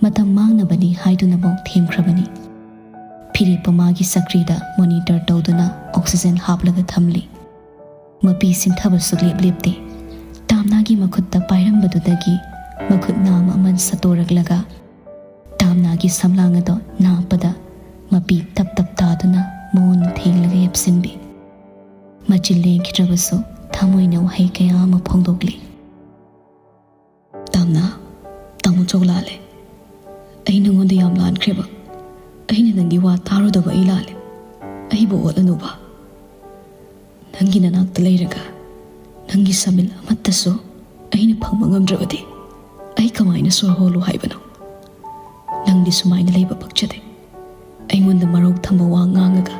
ꯃꯇꯝ ꯃꯥꯡꯅꯕꯅꯤ" ꯍꯥꯏꯗꯨꯅꯐꯥꯎ ꯊꯦꯝꯈ꯭ꯔꯕꯅꯤ꯫ ꯐꯤꯔꯦꯞꯄ ꯃꯥꯒꯤ ꯁꯛꯀ꯭ꯔꯤꯗ ꯃꯣꯅꯤꯇꯔ ꯇꯧꯗꯨꯅ ꯑꯣꯛꯁꯤꯖꯦꯟ ꯍꯥꯞꯂꯒ ꯊꯝꯂꯤ꯫ ꯃꯄꯤ ꯁꯤꯟꯊꯕ ꯁꯨꯛꯂꯦꯞ ꯂꯦꯞꯇꯦ꯫ ꯇꯥꯝꯅꯥꯒꯤ ꯃꯈꯨꯠꯇ ꯄꯥꯏꯔꯝꯕꯗꯨꯗꯒꯤ ꯃꯈꯨꯠ ꯅꯥꯝ ꯑꯃ ꯁꯠꯇꯣꯔꯛꯂꯒ ꯇꯥꯝꯅꯥꯒꯤ ꯁꯝꯂꯥꯡ ꯑꯗꯣ ꯅꯥꯞꯄꯗ ꯃꯄꯤ ꯇꯞ ꯇꯞ ꯇꯥꯗꯨꯅ ꯃꯉꯣꯟꯗ ꯊꯦꯡꯂꯒ ꯌꯦꯞꯁꯤꯟꯕꯤ꯫ ꯃꯆꯤꯟ ꯂꯦꯡꯈꯤꯗ꯭ꯔꯕꯁꯨ ꯊꯃꯣꯏꯅ ꯋꯥꯍꯩ ꯀꯌꯥ ꯑꯃ ꯐꯣꯡꯗꯣꯛꯂꯤ꯫ "ꯇꯥꯝꯅꯥ, ꯇꯥꯃꯣ ꯆꯧ ꯂꯥꯜꯂꯦ꯫ ꯑꯩ ꯅꯉꯣꯟꯗ ꯌꯥꯝ ꯂꯥꯟꯈ꯭ꯔꯦꯕ꯫ ꯑꯩꯅ ꯅꯪꯒꯤ ꯋꯥ ꯇꯥꯔꯨꯗꯕ ꯑꯩ ꯂꯥꯜꯂꯦ꯫ ꯑꯩꯕꯨ ꯑꯣꯠꯂꯅꯨꯕ꯫ ꯅꯪꯒꯤ ꯅꯅꯥꯛꯇ ꯂꯩꯔꯒ ꯅꯪꯒꯤ ꯁꯃꯤꯜ ꯑꯃꯠꯇꯁꯨ ꯑꯩꯅ ꯐꯪꯕ ꯉꯝꯗ꯭ꯔꯕꯗꯤ ꯑꯩ ꯀꯃꯥꯏꯅ ꯁꯣꯔ ꯍꯣꯜꯂꯨ ꯍꯥꯏꯕꯅꯣ? ꯅꯪꯗꯤ ꯁꯨꯃꯥꯏꯅ ꯂꯩꯕ ꯄꯛꯆꯗꯦ꯫ ꯑꯩꯉꯣꯟꯗ ꯃꯔꯧ ꯊꯝꯕ ꯋꯥ ꯉꯥꯡꯉꯒ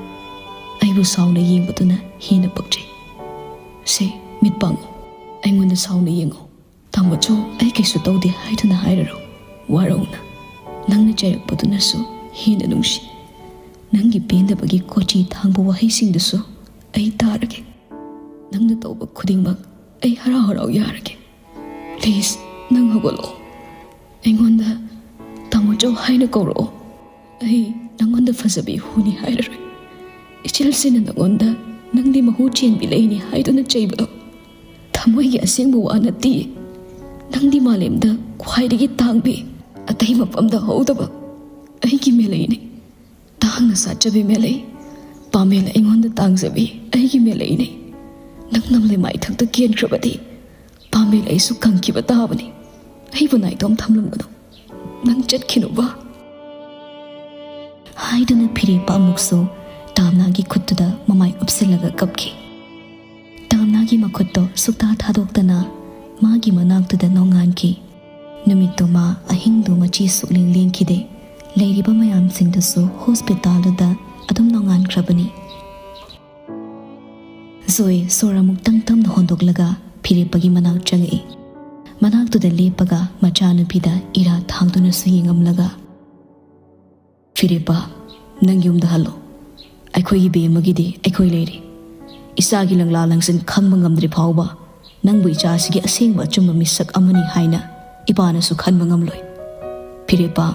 ꯑꯩꯕꯨ ꯁꯥꯎꯅ ꯌꯦꯡꯕꯗꯨꯅ ꯍꯦꯟꯅ ꯄꯛꯆꯩ꯫ ꯁꯦ, ꯃꯤꯠ ꯄꯥꯡꯉꯨ꯫ ꯑꯩꯉꯣꯟꯗ ꯁꯥꯎꯅ ꯌꯦꯡꯉꯨ꯫ ꯇꯥꯃꯣꯆꯧ, ꯑꯩ ꯀꯩꯁꯨ ꯇꯧꯗꯦ ꯍꯥꯏꯗꯨꯅ ꯍꯥꯏꯔꯔꯣ꯫ ꯋꯥꯔꯧꯅ꯫ ꯅꯪꯅ ꯆꯩꯔꯛꯄꯗꯨꯅꯁꯨ ꯍꯦꯟꯅ ꯅꯨꯡꯁꯤ꯫ ꯅꯪꯒꯤ ꯄꯦꯟꯗꯕꯒꯤ ꯀꯣꯆꯤ ꯊꯥꯡꯕ ꯋꯥꯍꯩꯁꯤꯡꯗꯨꯁꯨ ꯑꯩ ꯇꯥꯔꯒꯦ꯫ ꯅꯪꯅ ꯇꯧꯕ ꯈꯨꯗꯤꯡꯃꯛ ꯑꯩ ꯍꯔꯥꯎ ꯍꯔꯥꯎ ꯌꯥꯔꯒꯦ꯫ Please, ꯅꯪ ꯍꯧꯒꯠꯂꯛꯑꯣ꯫ ꯑꯩꯉꯣꯟꯗ ꯇꯥꯃꯣꯆꯧ ꯍꯥꯏꯅ ꯀꯧꯔꯛꯑꯣ꯫ ꯑꯩ ꯅꯪꯉꯣꯟꯗ ꯐꯖꯕꯤ ꯍꯨꯅꯤ ꯍꯥꯏꯔꯔꯣꯏ꯫ ꯏꯆꯦꯜꯁꯤꯅ ꯅꯪꯉꯣꯟꯗ ꯅꯪꯗꯤ ꯃꯍꯨ ꯆꯦꯟꯕꯤ ꯂꯩꯅꯤ ꯍꯥꯏꯗꯨꯅ ꯆꯩꯕꯗꯣ ꯊꯃꯣꯏꯒꯤ ꯑꯁꯦꯡꯕ ꯋꯥ ꯅꯠꯇꯦ꯫ ꯅꯪꯗꯤ ꯃꯥꯂꯦꯝꯗ ꯈ꯭ꯋꯥꯏꯗꯒꯤ ꯇꯥꯡꯕꯤ, ꯑꯇꯩ ꯃꯐꯝꯗ ꯍꯧꯗꯕ ꯑꯩꯒꯤ ꯃꯦꯂꯩꯅꯤ꯫ ꯇꯥꯡꯅ ꯁꯥꯠꯆꯕꯤ ꯃꯦꯂꯩ, ꯄꯥꯃꯦꯜ ꯑꯩꯉꯣꯟꯗ ꯇꯥꯡꯖꯕꯤ ꯑꯩꯒꯤ ꯃꯦꯂꯩꯅꯤ꯫ ꯅꯪꯅ ꯂꯩꯃꯥꯏꯊꯛꯇ ꯀꯦꯟꯈ꯭ꯔꯕꯗꯤ ꯄꯥꯃꯦꯜ ꯑꯩꯁꯨ ꯀꯪꯈꯤꯕ ꯇꯥꯕꯅꯤ꯫ ꯑꯩꯕꯨ ꯅꯥꯏꯇꯣꯝ ꯊꯝꯂꯝꯒꯅꯨ꯫ ꯅꯪ ꯆꯠꯈꯤꯅꯨꯕ꯫ ꯍꯥꯏꯗꯨꯅ ꯐꯤꯔꯦꯞꯄ ꯑꯃꯨꯛꯁꯨ ꯇꯥꯝꯅꯥꯒꯤ ꯈꯨꯠꯇꯨꯗ ꯃꯃꯥꯏ ꯎꯞꯁꯤꯜꯂꯒ ꯀꯞꯈꯤ꯫ ꯇꯥꯝꯅꯥꯒꯤ ꯃꯈꯨꯠꯇꯣ ꯁꯨꯛꯇꯥ ꯊꯥꯗꯣꯛꯇꯅ ꯃꯥꯒꯤ ꯃꯅꯥꯛꯇꯨꯗ ꯅꯣꯡꯉꯥꯟꯈꯤ꯫ ꯅꯨꯃꯤꯠꯇꯨꯃ ꯑꯍꯤꯡꯗꯨ ꯃꯆꯤ ꯁꯨꯛꯂꯦꯡ ꯂꯦꯡꯈꯤꯗꯦ꯫ ꯂꯩꯔꯤꯕ ꯃꯌꯥꯝꯁꯤꯡꯗꯨꯁꯨ ꯍꯣꯁꯄꯤꯇꯥꯜꯗꯨꯗ ꯑꯗꯨꯝ ꯅꯣꯡꯉꯥꯟꯈ꯭ꯔꯕꯅꯤ꯫ ꯖꯣꯏ ꯁꯣꯔ ꯑꯃꯨꯛꯇꯪ ꯇꯝꯅ ꯍꯣꯟꯗꯣꯛꯂꯒ ꯐꯤꯔꯦꯞꯄꯒꯤ ꯃꯅꯥꯛ ꯆꯪꯉꯛꯏ꯫ ꯃꯅꯥꯛꯇꯨꯗ ꯂꯦꯞꯄꯒ ꯃꯆꯥꯅꯨꯄꯤꯗ ꯏꯔꯥ ꯊꯥꯡꯗꯨꯅꯁꯨ ꯌꯦꯡꯉꯝꯂꯒ, "ꯐꯤꯔꯦꯞꯄ, ꯅꯪ ꯌꯨꯝꯗ ꯍꯜꯂꯣ꯫ ꯑꯩꯈꯣꯏꯒꯤ ꯕꯦꯝꯃꯒꯤꯗꯤ ꯑꯩꯈꯣꯏ ꯂꯩꯔꯤ꯫ ꯏꯆꯥꯒꯤ ꯂꯪꯂꯥ ꯂꯪꯁꯤꯟ ꯈꯪꯕ ꯉꯝꯗ꯭ꯔꯤ ꯐꯥꯎꯕ ꯅꯪꯕꯨ ꯏꯆꯥꯁꯤꯒꯤ ꯑꯁꯦꯡꯕ ꯑꯆꯨꯝꯕ ꯃꯤꯁꯛ ꯑꯃꯅꯤ ꯍꯥꯏꯅ ꯏꯄꯥꯅꯁꯨ ꯈꯟꯕ ꯉꯝꯂꯣꯏ꯫ ꯐꯤꯔꯦꯞꯄ,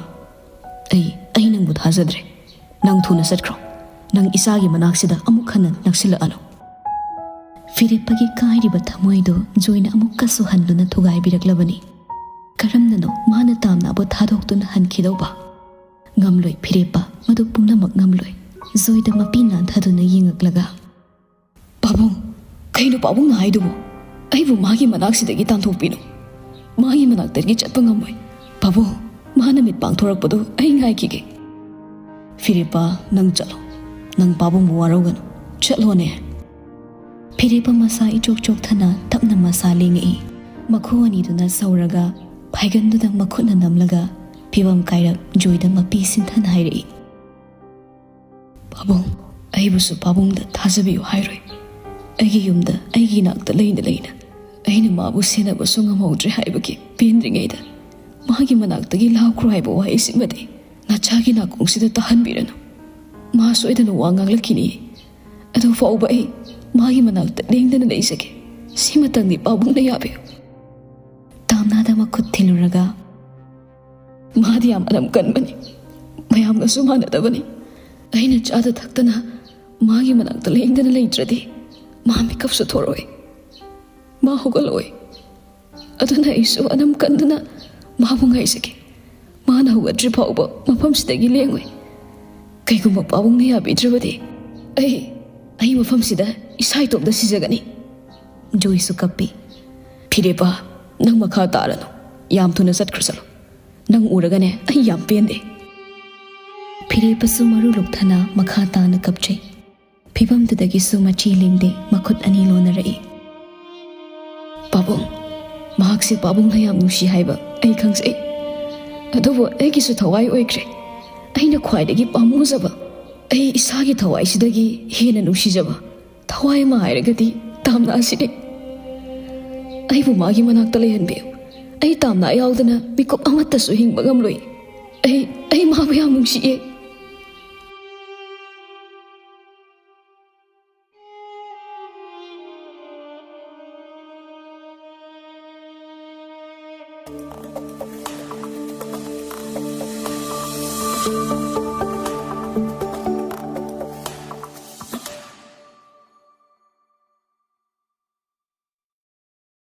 ꯑꯩ, ꯑꯩ ꯅꯪꯕꯨ ꯊꯥꯖꯗ꯭ꯔꯦ꯫ ꯅꯪ ꯊꯨꯅ ꯆꯠꯈ꯭ꯔꯣ꯫ ꯅꯪ ꯏꯆꯥꯒꯤ ꯃꯅꯥꯛꯁꯤꯗ ꯑꯃꯨꯛ ꯍꯟꯅ ꯅꯛꯁꯤꯜꯂꯛꯑꯅꯨ꯫" ꯐꯤꯔꯦꯞꯄꯒꯤ ꯀꯥꯏꯔꯤꯕ ꯊꯃꯣꯏꯗꯨ ꯖꯣꯏꯅ ꯑꯃꯨꯛꯀꯁꯨ ꯍꯟꯗꯨꯅ ꯊꯨꯒꯥꯏꯕꯤꯔꯛꯂꯕꯅꯤ꯫ ꯀꯔꯝꯅꯅꯣ ꯃꯥꯅ ꯇꯥꯝꯅꯥꯕꯨ ꯊꯥꯗꯣꯛꯇꯨꯅ ꯍꯟꯈꯤꯗꯧꯕ? ꯉꯝꯂꯣꯏ ꯐꯤꯔꯦꯞꯄ, ꯃꯗꯨ ꯄꯨꯝꯅꯃꯛ ꯉꯝꯂꯣꯏ꯫ ꯖꯣꯏꯗ ꯃꯄꯤ ꯅꯥꯟꯊꯗꯨꯅ ꯌꯦꯡꯉꯛꯂꯒ, "ꯄꯥꯕꯨꯡ, ꯀꯩꯅꯣ ꯄꯥꯕꯨꯡꯅ ꯍꯥꯏꯗꯨꯕꯨ? ꯑꯩꯕꯨ ꯃꯥꯒꯤ ꯃꯅꯥꯛꯁꯤꯗꯒꯤ ꯇꯥꯟꯊꯣꯛꯄꯤꯅꯨ꯫ ꯃꯥꯒꯤ ꯃꯅꯥꯛꯇꯒꯤ ꯆꯠꯄ ꯉꯝꯃꯣꯏ꯫ ꯄꯥꯕꯨꯡ, ꯃꯥꯅ ꯃꯤꯠ ꯄꯥꯡꯊꯣꯔꯛꯄꯗꯨ ꯑꯩ ꯉꯥꯏꯈꯤꯒꯦ꯫" "ꯐꯤꯔꯦꯞꯄ, ꯅꯪ ꯆꯠꯂꯣ꯫ ꯅꯪ ꯄꯥꯕꯨꯡꯕꯨ ꯋꯥꯔꯧꯒꯅꯨ꯫ ꯆꯠꯂꯣꯅꯦ꯫" ꯐꯤꯔꯦꯞꯄ ꯃꯁꯥ ꯏꯆꯣꯛ ꯆꯣꯛꯊꯅ ꯇꯞꯅ ꯃꯁꯥ ꯂꯦꯡꯉꯛꯏ꯫ ꯃꯈꯨ ꯑꯅꯤꯗꯨꯅ ꯁꯧꯔꯒ ꯐꯥꯏꯒꯟꯗꯨꯗ ꯃꯈꯨꯠꯅ ꯅꯝꯂꯒ ꯐꯤꯕꯝ ꯀꯥꯏꯔꯞ ꯖꯣꯏꯗ ꯃꯄꯤ ꯁꯤꯟꯊꯅ ꯍꯥꯏꯔꯛꯏ꯫ "ꯄꯥꯕꯨꯡ, ꯑꯩꯕꯨꯁꯨ ꯄꯥꯕꯨꯡꯗ ꯊꯥꯖꯕꯤꯌꯨ ꯍꯥꯏꯔꯣꯏ꯫ ꯑꯩꯒꯤ ꯌꯨꯝꯗ ꯑꯩꯒꯤ ꯏꯅꯥꯛꯇ ꯂꯩꯅ ꯂꯩꯅ ꯑꯩꯅ ꯃꯥꯕꯨ ꯁꯦꯟꯅꯕꯁꯨ ꯉꯝꯍꯧꯗ꯭ꯔꯦ ꯍꯥꯏꯕꯒꯤ ꯄꯦꯟꯗ꯭ꯔꯤꯉꯩꯗ ꯃꯥꯒꯤ ꯃꯅꯥꯛꯇꯒꯤ ꯂꯥꯞꯈ꯭ꯔꯣ ꯍꯥꯏꯕ ꯋꯥꯍꯩꯁꯤꯃꯗꯤ ꯅꯆꯥꯒꯤ ꯅꯥꯀꯣꯡꯁꯤꯗ ꯇꯥꯍꯟꯕꯤꯔꯅꯨ꯫ ꯃꯥ ꯁꯣꯏꯗꯅ ꯋꯥ ꯉꯥꯡꯂꯛꯈꯤꯅꯤ꯫ ꯑꯗꯨ ꯐꯥꯎꯕ ꯑꯩ ꯃꯥꯒꯤ ꯃꯅꯥꯛꯇ ꯂꯦꯡꯗꯅ ꯂꯩꯖꯒꯦ꯫ ꯁꯤꯃꯇꯪꯗꯤ ꯄꯥꯕꯨꯡꯅ ꯌꯥꯕꯤꯌꯨ꯫" ꯇꯥꯝꯅꯥꯗ ꯃꯈꯨꯠ ꯊꯤꯜꯂꯨꯔꯒ, "ꯃꯥꯗꯤ ꯌꯥꯝ ꯑꯅꯝ ꯀꯟꯕꯅꯤ, ꯃꯌꯥꯝꯒꯁꯨ ꯃꯥꯟꯅꯗꯕꯅꯤ꯫ ꯑꯩꯅ ꯆꯥꯗ ꯊꯛꯇꯅ ꯃꯥꯒꯤ ꯃꯅꯥꯛꯇ ꯂꯦꯡꯗꯅ ꯂꯩꯇ꯭ꯔꯗꯤ ꯃꯥ ꯃꯤꯀꯞꯁꯨ ꯊꯣꯔꯛꯑꯣꯏ, ꯃꯥ ꯍꯧꯒꯠꯂꯛꯑꯣꯏ꯫ ꯑꯗꯨꯅ ꯑꯩꯁꯨ ꯑꯅꯝ ꯀꯟꯗꯨꯅ ꯃꯥꯕꯨ ꯉꯥꯏꯖꯒꯦ꯫ ꯃꯥꯅ ꯍꯧꯒꯠꯇ꯭ꯔꯤ ꯐꯥꯎꯕ ꯃꯐꯝꯁꯤꯗꯒꯤ ꯂꯦꯡꯉꯣꯏ꯫ ꯀꯩꯒꯨꯝꯕ ꯄꯥꯕꯨꯡꯅ ꯌꯥꯕꯤꯗ꯭ꯔꯕꯗꯤ ꯑꯩ, ꯑꯩ ꯃꯐꯝꯁꯤꯗ ꯏꯁꯥ ꯏꯇꯣꯝꯇ ꯁꯤꯖꯒꯅꯤ꯫" ꯖꯣꯏꯁꯨ ꯀꯞꯄꯤ꯫ "ꯐꯤꯔꯦꯞꯄ, ꯅꯪ ꯃꯈꯥ ꯇꯥꯔꯅꯨ꯫ ꯌꯥꯝ ꯊꯨꯅ ꯆꯠꯈ꯭ꯔꯁꯅꯨ꯫ ꯅꯪ ꯎꯔꯒꯅꯦ ꯑꯩ ꯌꯥꯝ ꯄꯦꯟꯗꯦ꯫" ꯐꯤꯔꯦꯞꯄꯁꯨ ꯃꯔꯨ ꯂꯨꯛꯊꯅ ꯃꯈꯥ ꯇꯥꯅ ꯀꯞꯆꯩ꯫ ꯐꯤꯚꯝꯗꯨꯗꯒꯤꯁꯨ ꯃꯆꯤ ꯂꯦꯡꯗꯦ, ꯃꯈꯨꯠ ꯑꯅꯤ ꯂꯣꯟꯅꯔꯛꯏ꯫ "ꯄꯥꯕꯨꯡ, ꯃꯍꯥꯛꯁꯦ ꯄꯥꯕꯨꯡꯅ ꯌꯥꯝ ꯅꯨꯡꯁꯤ ꯍꯥꯏꯕ ꯑꯩ ꯈꯪꯖꯩ꯫ ꯑꯗꯨꯕꯨ ꯑꯩꯒꯤꯁꯨ ꯊꯋꯥꯏ ꯑꯣꯏꯈ꯭ꯔꯦ꯫ ꯑꯩꯅ ꯈ꯭ꯋꯥꯏꯗꯒꯤ ꯄꯥꯝꯃꯨꯖꯕ, ꯑꯩ ꯏꯁꯥꯒꯤ ꯊꯋꯥꯏꯁꯤꯗꯒꯤ ꯍꯦꯟꯅ ꯅꯨꯡꯁꯤꯖꯕ ꯊꯋꯥꯏ ꯑꯃ ꯍꯥꯏꯔꯒꯗꯤ ꯇꯥꯝꯅꯥꯁꯤꯅꯤ꯫ ꯑꯩꯕꯨ ꯃꯥꯒꯤ ꯃꯅꯥꯛꯇ ꯂꯩꯍꯟꯕꯤꯌꯨ꯫ ꯑꯩ ꯇꯥꯝꯅꯥ ꯌꯥꯎꯗꯅ ꯃꯤꯀꯨꯞ ꯑꯃꯠꯇꯁꯨ ꯍꯤꯡꯕ ꯉꯝꯂꯣꯏ꯫ ꯑꯩ, ꯑꯩ ꯃꯥꯕꯨ ꯌꯥꯝ ꯅꯨꯡꯁꯤꯌꯦ꯫"